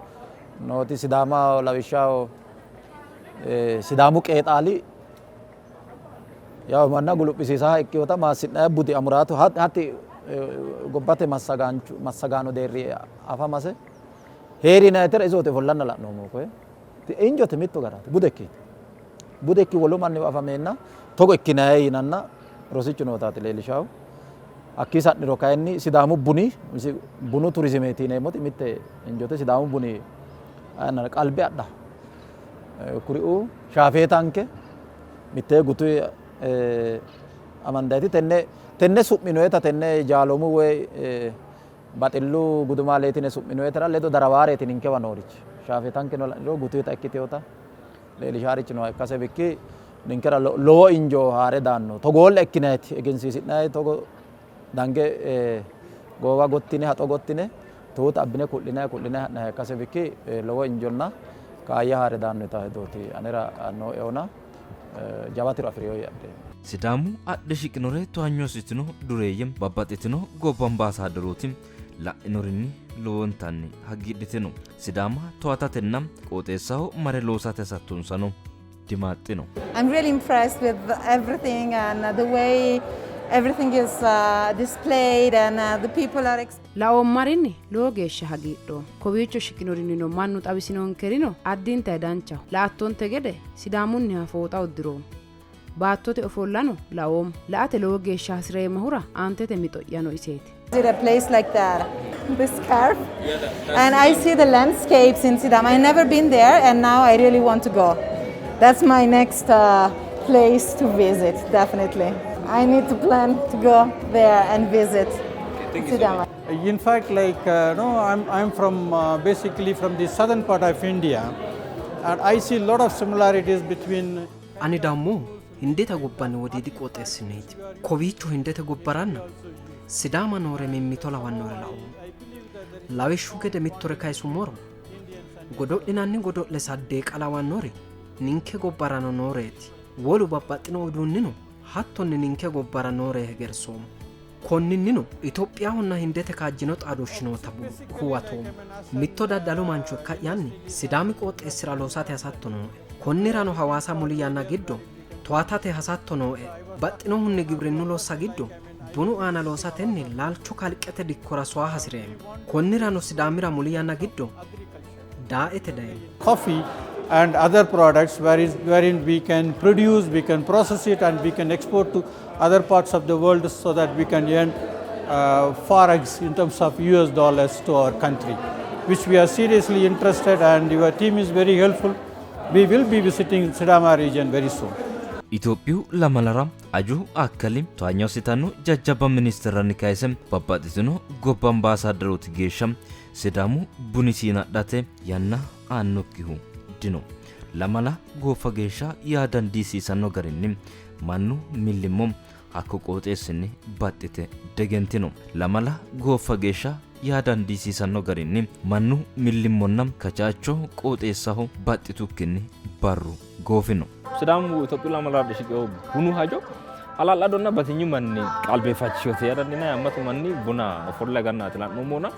nooti Sidaama lawishshaho Sidaamu qeexaali yaw manna guluphisiisaha ikkinota maassi'nanni budi amuraatu hatti gobbate massagaanchu massagaano deerri afamase hee'rinayitera isooti ofollanna la'noommo koye injote mitto garaati budekkiiti budekki wolu manniwa afameenna togo ikkinayi yinanna rosichu nootaati leellishahu hakkii sa'niro kayinni Sidaamu buni bunu turizimeeti yineemmoti mitte injote Sidaamu buni qalbe adha kuriuu shaafeetanke mittee gutu amandayti tenne tenne su'minoyeta tenne jaaloomu woy baxillu gudumaaleeti yine su'minoyetera ledo darawaareeti ninkewa noorichi shaafeetankeno la'niro gutuyita ikkiteota leellishaarichi nooha ikkase bikki ninkera lowo injo haare daanno togoolla ikkinayiti egensiisi'nayi togo dange goowa gottine haxo gottine tuuta abbine ku'linayi ku'linayi ha'nayi ikkase bikki lowo injonna kaayya haare daanno yitawo hedooti anera nooehuna jawa tiro afi'rino yee adheemmo. Sidaamu adhe shiqinore towaanyo assitino dureeyye babbaxxitino gobba ambaasaaddarooti la'inorinni lowontanni hagiidhitino. Sidaama towaatatenna qooxeessaho mare loosate hasattonsano dimaaxxino. I'm really impressed with everything and the way everything is displayed and the people are Laoommarinni lowo geeshsha hagiidhoommo. Kowiicho shiqinorinnino mannu xawisinonkerino addintanni danchaho. La''attonte gede Sidaamunniha fooxa uddi'roommo. Baattote ofollano laoommo. La''ate lowo geeshsha hasi'reemmahura aantete mixo'yano iseeti. Visit a place like that, the scarf, and I see the landscapes in Sidama. I've never been there, and now I really want to go. That's my next place to visit, definitely. I need to plan to go there and visit Sidama. In fact, like, no, I'm from basically from the southern part of India, and I see a lot of similarities between Ani dawummohu Hindete gobbanni wodiidi qooxeessinniiti. Kowiicho Hindete gobbaranna Sidaama noore mimmito lawannore laoommo. Lawishshu gede mittore kayisummoro, godo'linanni godo'le saddeeqa lawannori ninke gobbarano nooreeti. Wolu babbaxxino uduunnino hattonni ninke gobbara noore hegersoommo. Konninnino Itophiyahonna Hindete kaajjino xaadooshshi noota huwatoommo. Mitto daddalu mancho ikka'yanni Sidaami qooxeessira loosate hasatto nooe. Konnirano Hawaasa muli yanna giddo towaatate hasatto nooe. Baxxinohunni gibrinnu loossa giddo bunu aana loosatenni laalcho kalqete dikkora sowa hasi'reemmo. Konnirano Sidaamira muli yanna giddo daaete dayemmo. Coffee and other products wherein we can produce, we can process it and we can export to other parts of the world so that we can earn forex in terms of US dollars to our country, which we are seriously interested, and your team is very helpful. We will be visiting Sidama region very soon. Itophiyu lamalara aju akkali towaanyo assitanno jajjabba ministerranni kayise babbaxxitino gobba ambaasaaddarooti geeshsha Sidaamu buni siina adhate yanna aannokkihu dino. Lamala gooffa geeshsha yaa dandiisiisanno garinni mannu millimmo hakko qooxeessinni baxxite degentino. Lamala gooffa geeshsha yaa dandiisiisanno garinni mannu millimmonna kachaacho qooxeessaho baxxitukkinni barru goofino. Sidaamu Itophiyu lamalara shiqino bunu hajo Hala'ladonna batinyu manni qalbeeffachishote yaa dandiinanni. Haammatu manni buna ofolle agannaati la'noommohuna.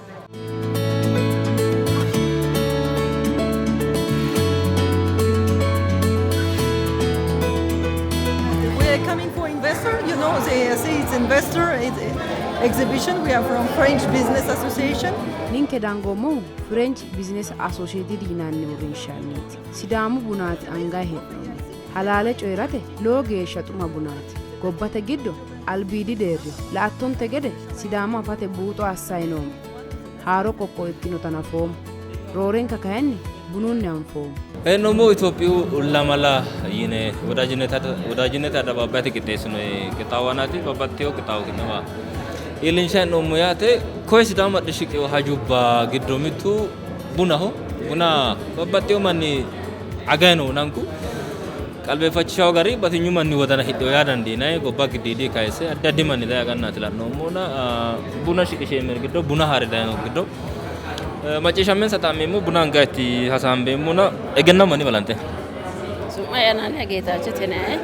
We are coming for investor, you know, they say it's investor it's exhibition. We are from French Business Association. Ninke dangoommohu French Business Associated yinanni uurrinshanniiti. Sidaamu bunaati anganni hee'noommohu. Halaale coyi'rate lowo geeshsha xuma bunaati. Gobbate giddo albiidi deerriho. La''attonte gede Sidaama afate buuxo assanni noommo. Haaro qoqqowo ikkinotano afoommo. Roorenka kayinni bununni anfoommo. Hee'noommohu Itophiyu lamala yine wodaajinnete addababayete qixxeessinoonni qixxaawo aanaati. Babbaxxitewo qixxaawo ki'newa iillinshanni hee'noommo yaate. Koye Sidaamu adhe shiqino hajubba giddo mittu bunaho. Buna babbaxxewo manni agayi no nanku. Qalbeeffachishawo gari batinyu manni wodana hidhino yaa dandiinanni. Gobba giddiidi kayise addi addi manni daye agannaati la'noommohuna buna shiqisheemmeri giddo buna haare dayinohu giddo macciishshammensa xa'meemmo buna angayitti hasaambeemmona egennamu manni balanxe. Su'ma'ya Anaaniya Geetaachote yinanni.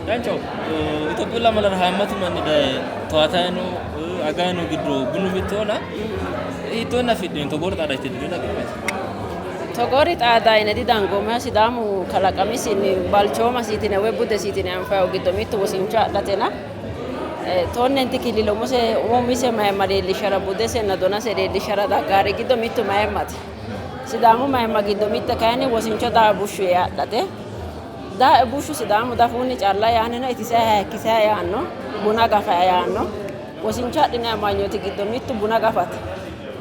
Danchaho. Itophiyu lamalara haammatu manni daye towaatayi no agayi no giddo bunu mittohona hiittoonni afidhini togoori xaada yite didina gibbete? Togoori xaada yine didangoommo. Sidaamu kalaqamisinni balchoomasi yitine woy budesi yitine anfayihu giddo mittu wosincho adhatena tonnenti killile umose umise mayimma leellishshara budesenna donase leellishshara daggaari giddo mittu mayimmate. Sidaamu mayimma giddo mitte kayinni wosincho daa bushshu yee adhate. Daae bushshu Sidaamu dafuunni calla yaannino itisay hayikkisay yaanno, buna gafay yaanno. Wosincho adhinanni amanyooti giddo mittu buna gafate.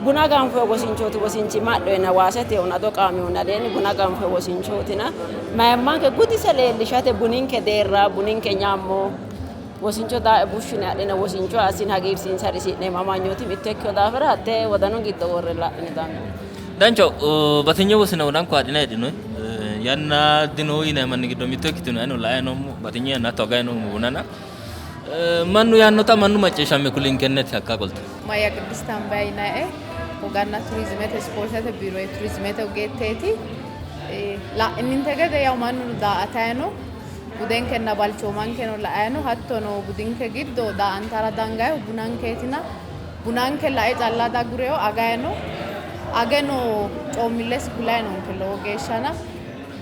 Buna ganfoyi wosinchooti wosinchimma adhoyina waasete ado qaamihunni aleenni buna ganfoyi wosinchootina mayimmanke gudise leellishate buninke deerra buninke nyammo wosincho daae bushshu yine adhine wosincho assine hagiirsiinse harisi'neemmo amanyooti mitto ikkino daafira hattee wodanu giddo worre la'ne dangoommo. Danchaho, batinye wosina wodanko adhine heedhinoyi. Yanna dino yinanni manni giddo mitto ikkitino. Anino lae noommo, batinye yanna hatto agayi noommo bunana. Mannu yaannota mannu macciishshamme kulinkenneti hakka qolte. Maya Qiddist Ambaye yinannie. Woganna Turizimete Ispoortete Biiro Turizimete ogeetteeti. La'ininte gede yawu mannuno daa''atayi no. Budenkenna balchoomankeno la'ayi no. Hattono budinke giddo daa''antara dangayihu bunankeetina bunanke lae calla diagureyo agayi no. Ageno coommillesi kulayi noonke lowo geeshshana.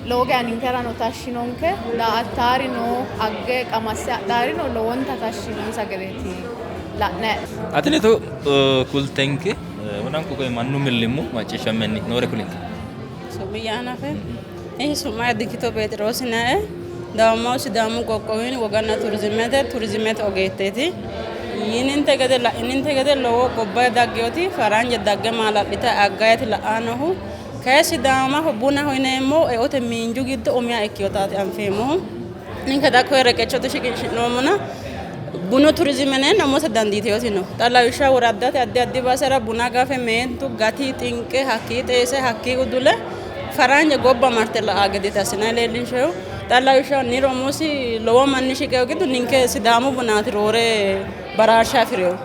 Lowo geya ninkerano tashshi yinonke. Daa''attaarino agge qamasse adhaarino lowonta tashshi yinonsa gedeeti la'nayi. Ateneeto kultenke wonanku koye mannu millimmo macciishshammenni noore kulinke. Su'mi'ya Anafe Su'ma'ya Dikkito Pheexiroosi yinannie. Dawommohu Sidaamu qoqqowinni woganna turizimete turizimete ogeetteeti. Yininte gede la'ininte gede lowo gobba dagginoti faranje dagge maala'litayi aggayiiti la'ayi noohu. Kayi Sidaamaho bunaho yineemmohu eote miinju giddo umiha ikkinotaati anfeemmohu. Ninke xa koye reqeccote shiqinshi'noommona bunu turizime yineenna umose dandiitinoti no. Xa lawishshaho woraddate addi addi basera buna gafe meentu gati xinqe hakkii xeise hakkii udule faranje gobba marte la'aa gedeeti assinanni leellinshoyihu. Xa lawishshaho niro umosi lowo manni shiqeyo giddo ninke Sidaamu bunaati roore baraarsha afi'rinohu.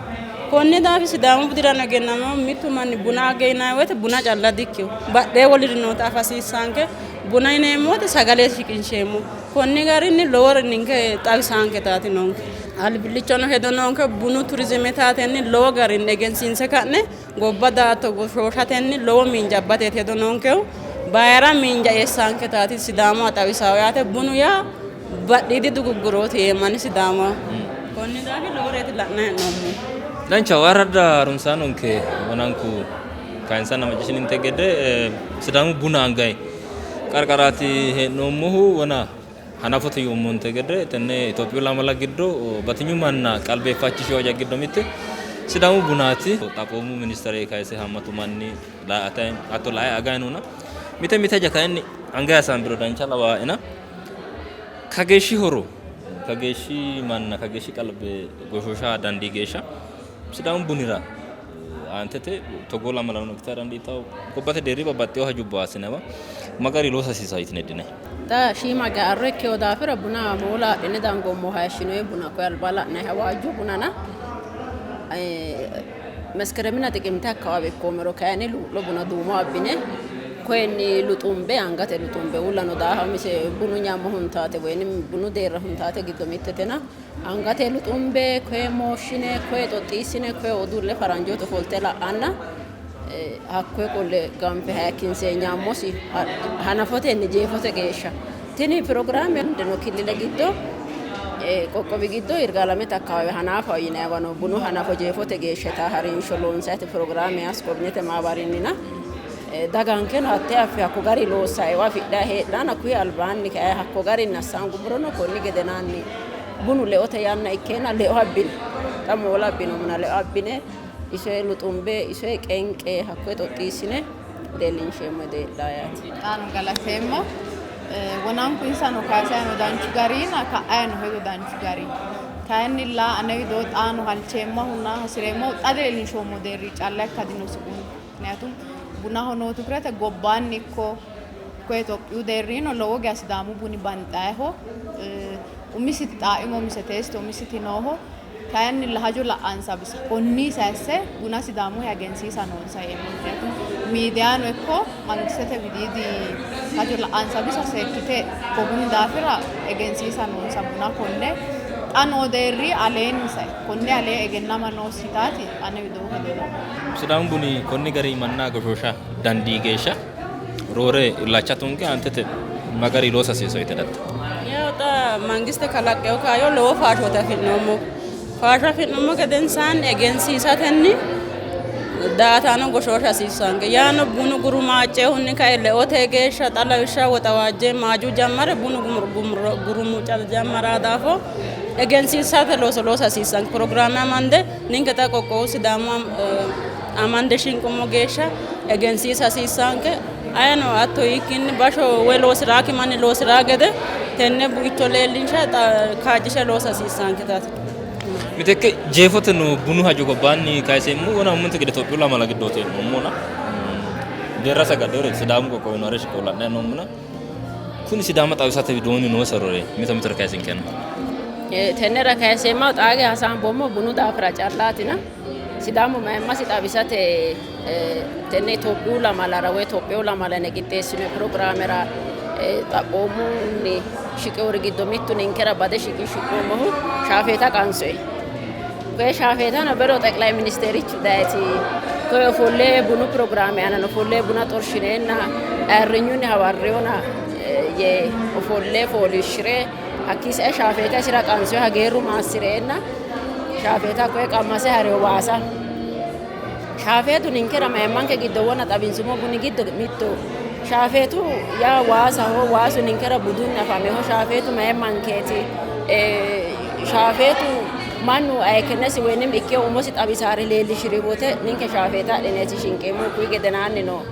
Konni daafi Sidaamu budirano egennaminohu mittu manni buna agge yinanni woyte buna calla dikkino. Badhee woliri noota afa hasiissaanke. Buna yineemmo woyte sagale shiqinsheemmo. Konni garinni lowore ninke xawisaanketaati noonke. Albillichono hedo noonke bunu turizime taatenni lowo garinni egensiinse ka'ne gobba daa''atto goshooshatenni lowo miinja abbateeti hedo noonkehu. Bayira miinja eessaanketaati Sidaamaho xawisaahu yaate. Bunu yaa badhiidi duguggurooti yeemmo ani Sidaamaho. Konni daafi loworeeti la'nanni hee'noommohu. Danchaho aradda harunsaanonke wonanku kayinsanna macciishshininte gede Sidaamu buna angayi qarqaraati hee'noommohu wona hanafote yuummonte gede tenne Itophiyu lamala giddo batinyu manna qalbeeffachishino haja giddo mitte Sidaamu bunaati. Xaphoomu ministere kayise haammatu manni daa''atayi hatto lae agayi noona mite mite haja kayinni angayi hasaambiro dancha lawaaena kageeshshi horo kageeshshi manna kageeshshi qalbe goshoosha dandii geeshsha Sidaamu bunira aantete togoo lamalano ikkita dandiitanno. Gobbate deerri babbaxxino hajubba assinanniwa ma gari loosa hasiissanno yitine heddinanni? Xa shiima gearro ikkino daafira buna moola adhine dangoommo hayishshinoyi buna koye alba la'nayiha waajjo bunana meskereminna xiqimte akkawaawe ikkoommero kayinni luu'lo buna duumo abbine Koyenni luxumbe angate luxumbe uullano daaha umise bunu nyammo huntaate woyi bunu deerra huntaate giddo mittetena angate luxumbe koye mooshshine koye xoxxiissine koye udulle faranjootu ofolte la'anna hakkoye qolle ganfe hayikkinse nyammosi hanafotenni jeefote geeshsha. Tini pirogiraame no killile giddo qoqqowi giddo Yirgaalamete akkawaawe hanaafaho yinanniwa no bunu hanafo jeefote geeshsha yitaa harinsho loonsayite pirogiraame asgobinyete maabarinnina dagankeno hatte affe hakko gari loossa eo afidhanni heedhanna kuyi albaanni kayi hakko garinni assangummorono konni gedenaanni bunu leote yanna ikkeenna leo abbine xa moola abbinoomona leo abbine isoye luxumbe isoye qenqe hakkoye xoxxiissine leellinsheemmo deedhaa yaate. Xaano galateemmo. Wonanku insano kayisayino danchu garina ka'ayino hedo danchu gari. Kayinnilla ane widoo xaano halcheemmahunna hasireemmohu xa leellinshoommo deerri calla ikka dinosi bunu. Mikniyaatum bunaho noo tikurete gobbaanni ikko koye Itophiyu deerrino lowo geya Sidaamu buni banxayiho. Umisiti xaaimo umise teeste umisiti nooho. Kayinnilla hajo la'ansa bisa konni sayisse buna Sidaamuha egensiisa noonsa yeemmo. Mikniyaatum miidiyano ikko mangistete widiidi hajo la'ansa bisa seekkite ko bunu daafira egensiisa noonsa buna konne xa noo deerri aleenni sae konne alee egennama noosi yitaati ane widoo hedo noohu. Sidaamu buni konni gari manna goshoosha dandii geeshsha roore illacha tunge aantete ma gari loosa hasiissanno yite hedatto? Yaw xa mangiste kalaqqeyo kaayyo lowo faashooti afi'noommo. Faasho afi'nummo gedensaanni egensiisatenni daa''ataano goshoosha hasiissanke. Yaano bunu gurumaaccehunni kae leote geeshsha xa lawishshaho Woxawaajje maaju jammare bunu gurumucca jammara daafo egensiisate looso loosa hasiissanke. Pirogiraame amande ninke xa qoqqowu Sidaamu amande shinqummo geeshsha egensiisa hasiissanke. Ayeno hatto yiikkinni basho woy loosi'raakki manni loosi'raa gede tenne buicho leellinsha kaajjishe loosa hasiissaanketaati. Miteekke jeefote no bunu hajo gobbaanni kayiseemmo wona umonte gede Itophiyu lamala giddooti hee'noommona deerrase agadhewore Sidaamu qoqqowi noore shiqo la'nanni noommona kuni Sidaama xawisate widoonni noose rore mito mitore kayisinkena. Tennera kayiseemmahu xaa geya hasaamboommohu bunu daafira callaatina Sidaamu mayimmasi xawisate tenne Itophiyu lamalara woy Itophiyu lamala yine qixxeessinoonni pirogiraamera xaphoomunni shiqinori giddo mittu ninkera bade shiqishi'noommohu shaafeeta qansoyi. Koye shaafeetano bero xeqilayi ministerichu dayeti koye ofolle bunu pirogiraame aanano ofolle buna xorshineenna ayirrinyunni hawarriyona yee ofolle fooliishshire hakkii sae shaafeeta isira qansoyi hageerru maassi'reenna shaafeeta koye qammase hariyo waasa. Shaafeetu ninkera mayimmanke giddo wona xawinsummo buni giddo mitto. Shaafeetu yaa waasaho, waasu ninkera budunni afameho, shaafeetu mayimmankeeti. Shaafeetu mannu ayikenesi woyinim ikkeyo umosi xawisaare leellishiri wote ninke shaafeeta adhineeti shinqeemmohu. Kuyi gedenaanni no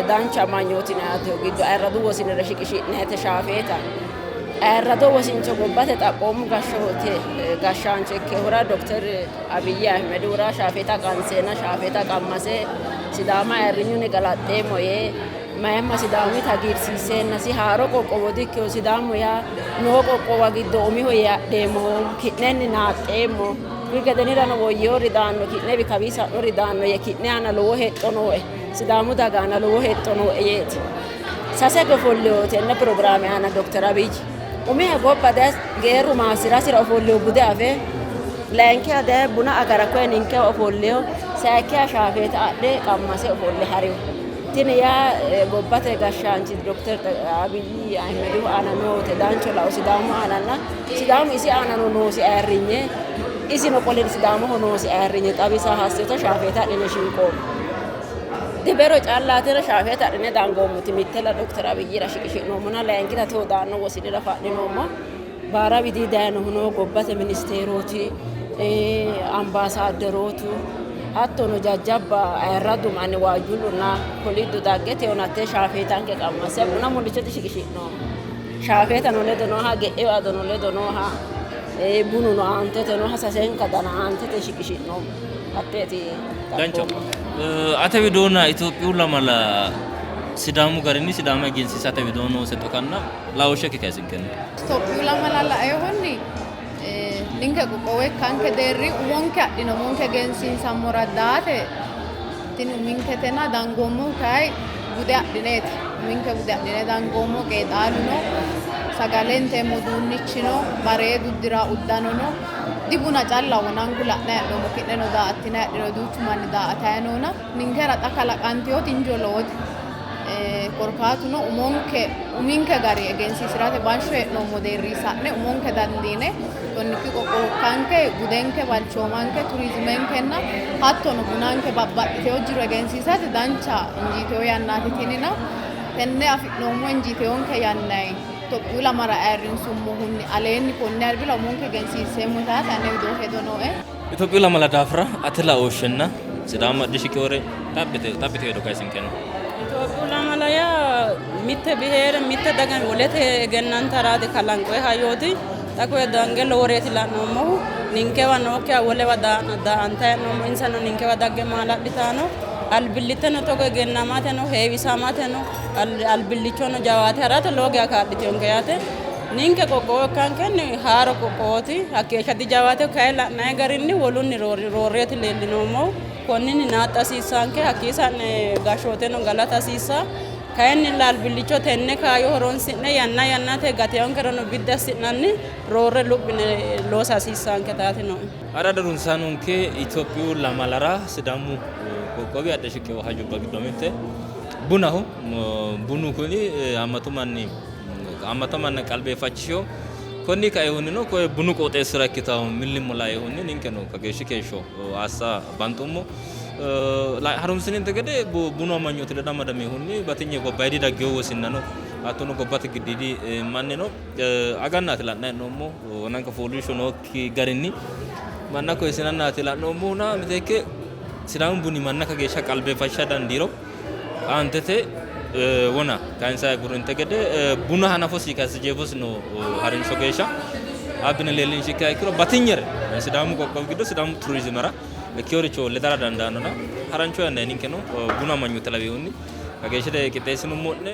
dancha amanyooti giddo ayirradu wosinira shiqishi'nayite shaafeeta. Ayirrado wosincho gobbate xaphoomu gashshoote gashshaancho ikkehura Dokter Abiy Ahimedihura shaafeeta qanseenna shaafeeta qammase Sidaama ayirrinyunni galaxxeemmo yee mayimma Sidaamuyita hagiirsiisseennasi haaro qoqqowo dikkino Sidaamu yaa noo qoqqowa giddo umiho yee adheemmoho ki'nenni naaxxeemmo kuyi gedenirano woyyinori daanno ki'newi kawii sa'nori daanno yee ki'ne aana lowo hexxo nooe Sidaamu daga aana lowo hexxo nooe yeeti. Sase ofollino tenne pirogiraame aana Dokter Abiy. Umiha gobba daye geerru maassi'rasira ofollino bude afe, layinkiha daye buna agara koye ninkewa ofollino, sayikkiha shaafeeta adhe qammase ofolle harino. Tini yaa gobbate gashshaanchi Dokter Abiy Ahimedihu aana noote dancho lao Sidaamu aananna Sidaamu isi aanano noosi ayirrinye isino qole Sidaamoho noosi ayirrinye xawisa hassinota shaafeeta adhine shinqoommo. Dibero callaatina shaafeeta adhine dangoommoti mittella Dokter Abiyyira shiqishi'noommona layinkita tewo daanno wosinira fa'ninoommo. Baara widii dayinohuno gobbate ministeerooti, ambaasaadderootu hattono jajjabba ayirraddu manni waajjuullunna koliddu dagge tewona hattee shaafeetanke qammasse buna mullicho dishiqishi'noommo. Shaafeetano ledo nooha, ge'eo adono ledo nooha, bununo aantete nooha sasenka dana aantete shiqishi'noommo. Hatteeti Danchaho. Ate widoonna Itophiyu lamala Sidaamu garinni Sidaama egensiisate widoo noose xokanna laooshshekki kayisinkenni. Itophiyu lamala lainohunni ninke qoqqowo ikkanke deerri umonke adhino umonke egensiinsammora daate tini uminketena dangoommohu kayi Bude adhineeti uminke bude adhine dangoommo. Qeexaalu no, sagale inteemmo uduunnichi no, bareedu uddira uddano no. Dibuna callaho wonanku la'nayi hee'noommo. Ki'neno daa''attinayi heedhinoyi duuchu manni daa''atayi noona ninkera xa kalaqantinoti injo lowote. Korkaatuno umonke uminke gari egensiisi'rate bashsho hee'noommo deerri sa'ne umonke dandiine tonnikki qoqqowo ikkanke budenke, balchoomanke, turizimenkenna hattono bunanke babbaxxitewo jiro egensiisate dancha injiitewo yannaati tinina tenne afi'noommo injiitewonke yannanni Itophiyu lamala ayirrinsummohunni aleenni konni albira umonke egensiinseemmo yitaati ane widoo hedo nooe. Itophiyu lamala daafira ate laooshshenna Sidaamu addi shiqiwore xaphite hedo kayisinkena. Itophiyu lamala yaa mitte biheere mitte daga wolete egennantaraati kalanqoyi hayyooti. Xa koye dange loworeeti la'noommohu. Ninkewa nookkiha wolewa daa''antayi hee'noommo. Insano ninkewa dagge maala'litanno. Albillitteno togo egennamateno heewisamateno albillichono jawaate harate lowo geya kaa'litinonke yaate. Ninke qoqqowo ikkankenni haaro qoqqowooti. Hakkeeshsha dijawaate kayi la'nayi garinni wolunni roorreeti leellinoommohu. Konninni naaxxa hasiissaanke. Hakkii sa'ne gashshooteno galata hasiissaa. Kayinnilla albillicho tenne kaayyo horonsi'ne yanna yannate gateonkereno biddi assi'nanni roorre luphine loosa hasiissaanke taati nooe. Hara darunsaanonke Itophiyu lamalara Sidaamu qoqqowi adhe shiqino hajubba giddo mitte bunaho. Bunu kuni haammatu manni haammata manna qalbeeffachishino. Konni kainohunnino koye bunu qooxeessira ikkitanno millimmo lainohunni ninkeno kageeshshi keeshsho assa banxummo. Harunsininte gede bunu amanyooti ledo amadaminohunni batinye gobbayidi daggino wosinna no, hattono gobbate giddiidi manni no. Agannaati la'nanni hee'noommo, wonanka fooliishsho nookki garinni manna koyisinannaati la'noommohuna miteekke Sidaamu buni manna kageeshsha qalbeeffachisha dandiiro aantete wona kayinsayi agurrinte gede buna hanafosi kayse jeefosi noo harinsho geeshsha abbine leellinshikkiha ikkiro batinyere Sidaamu qoqqowi giddo Sidaamu turizimera ikkinoricho ledara dandaannona harancho yannanni ninkeno bunu amanyoote lawinohunni kageeshshite qixxeessinummo'ne.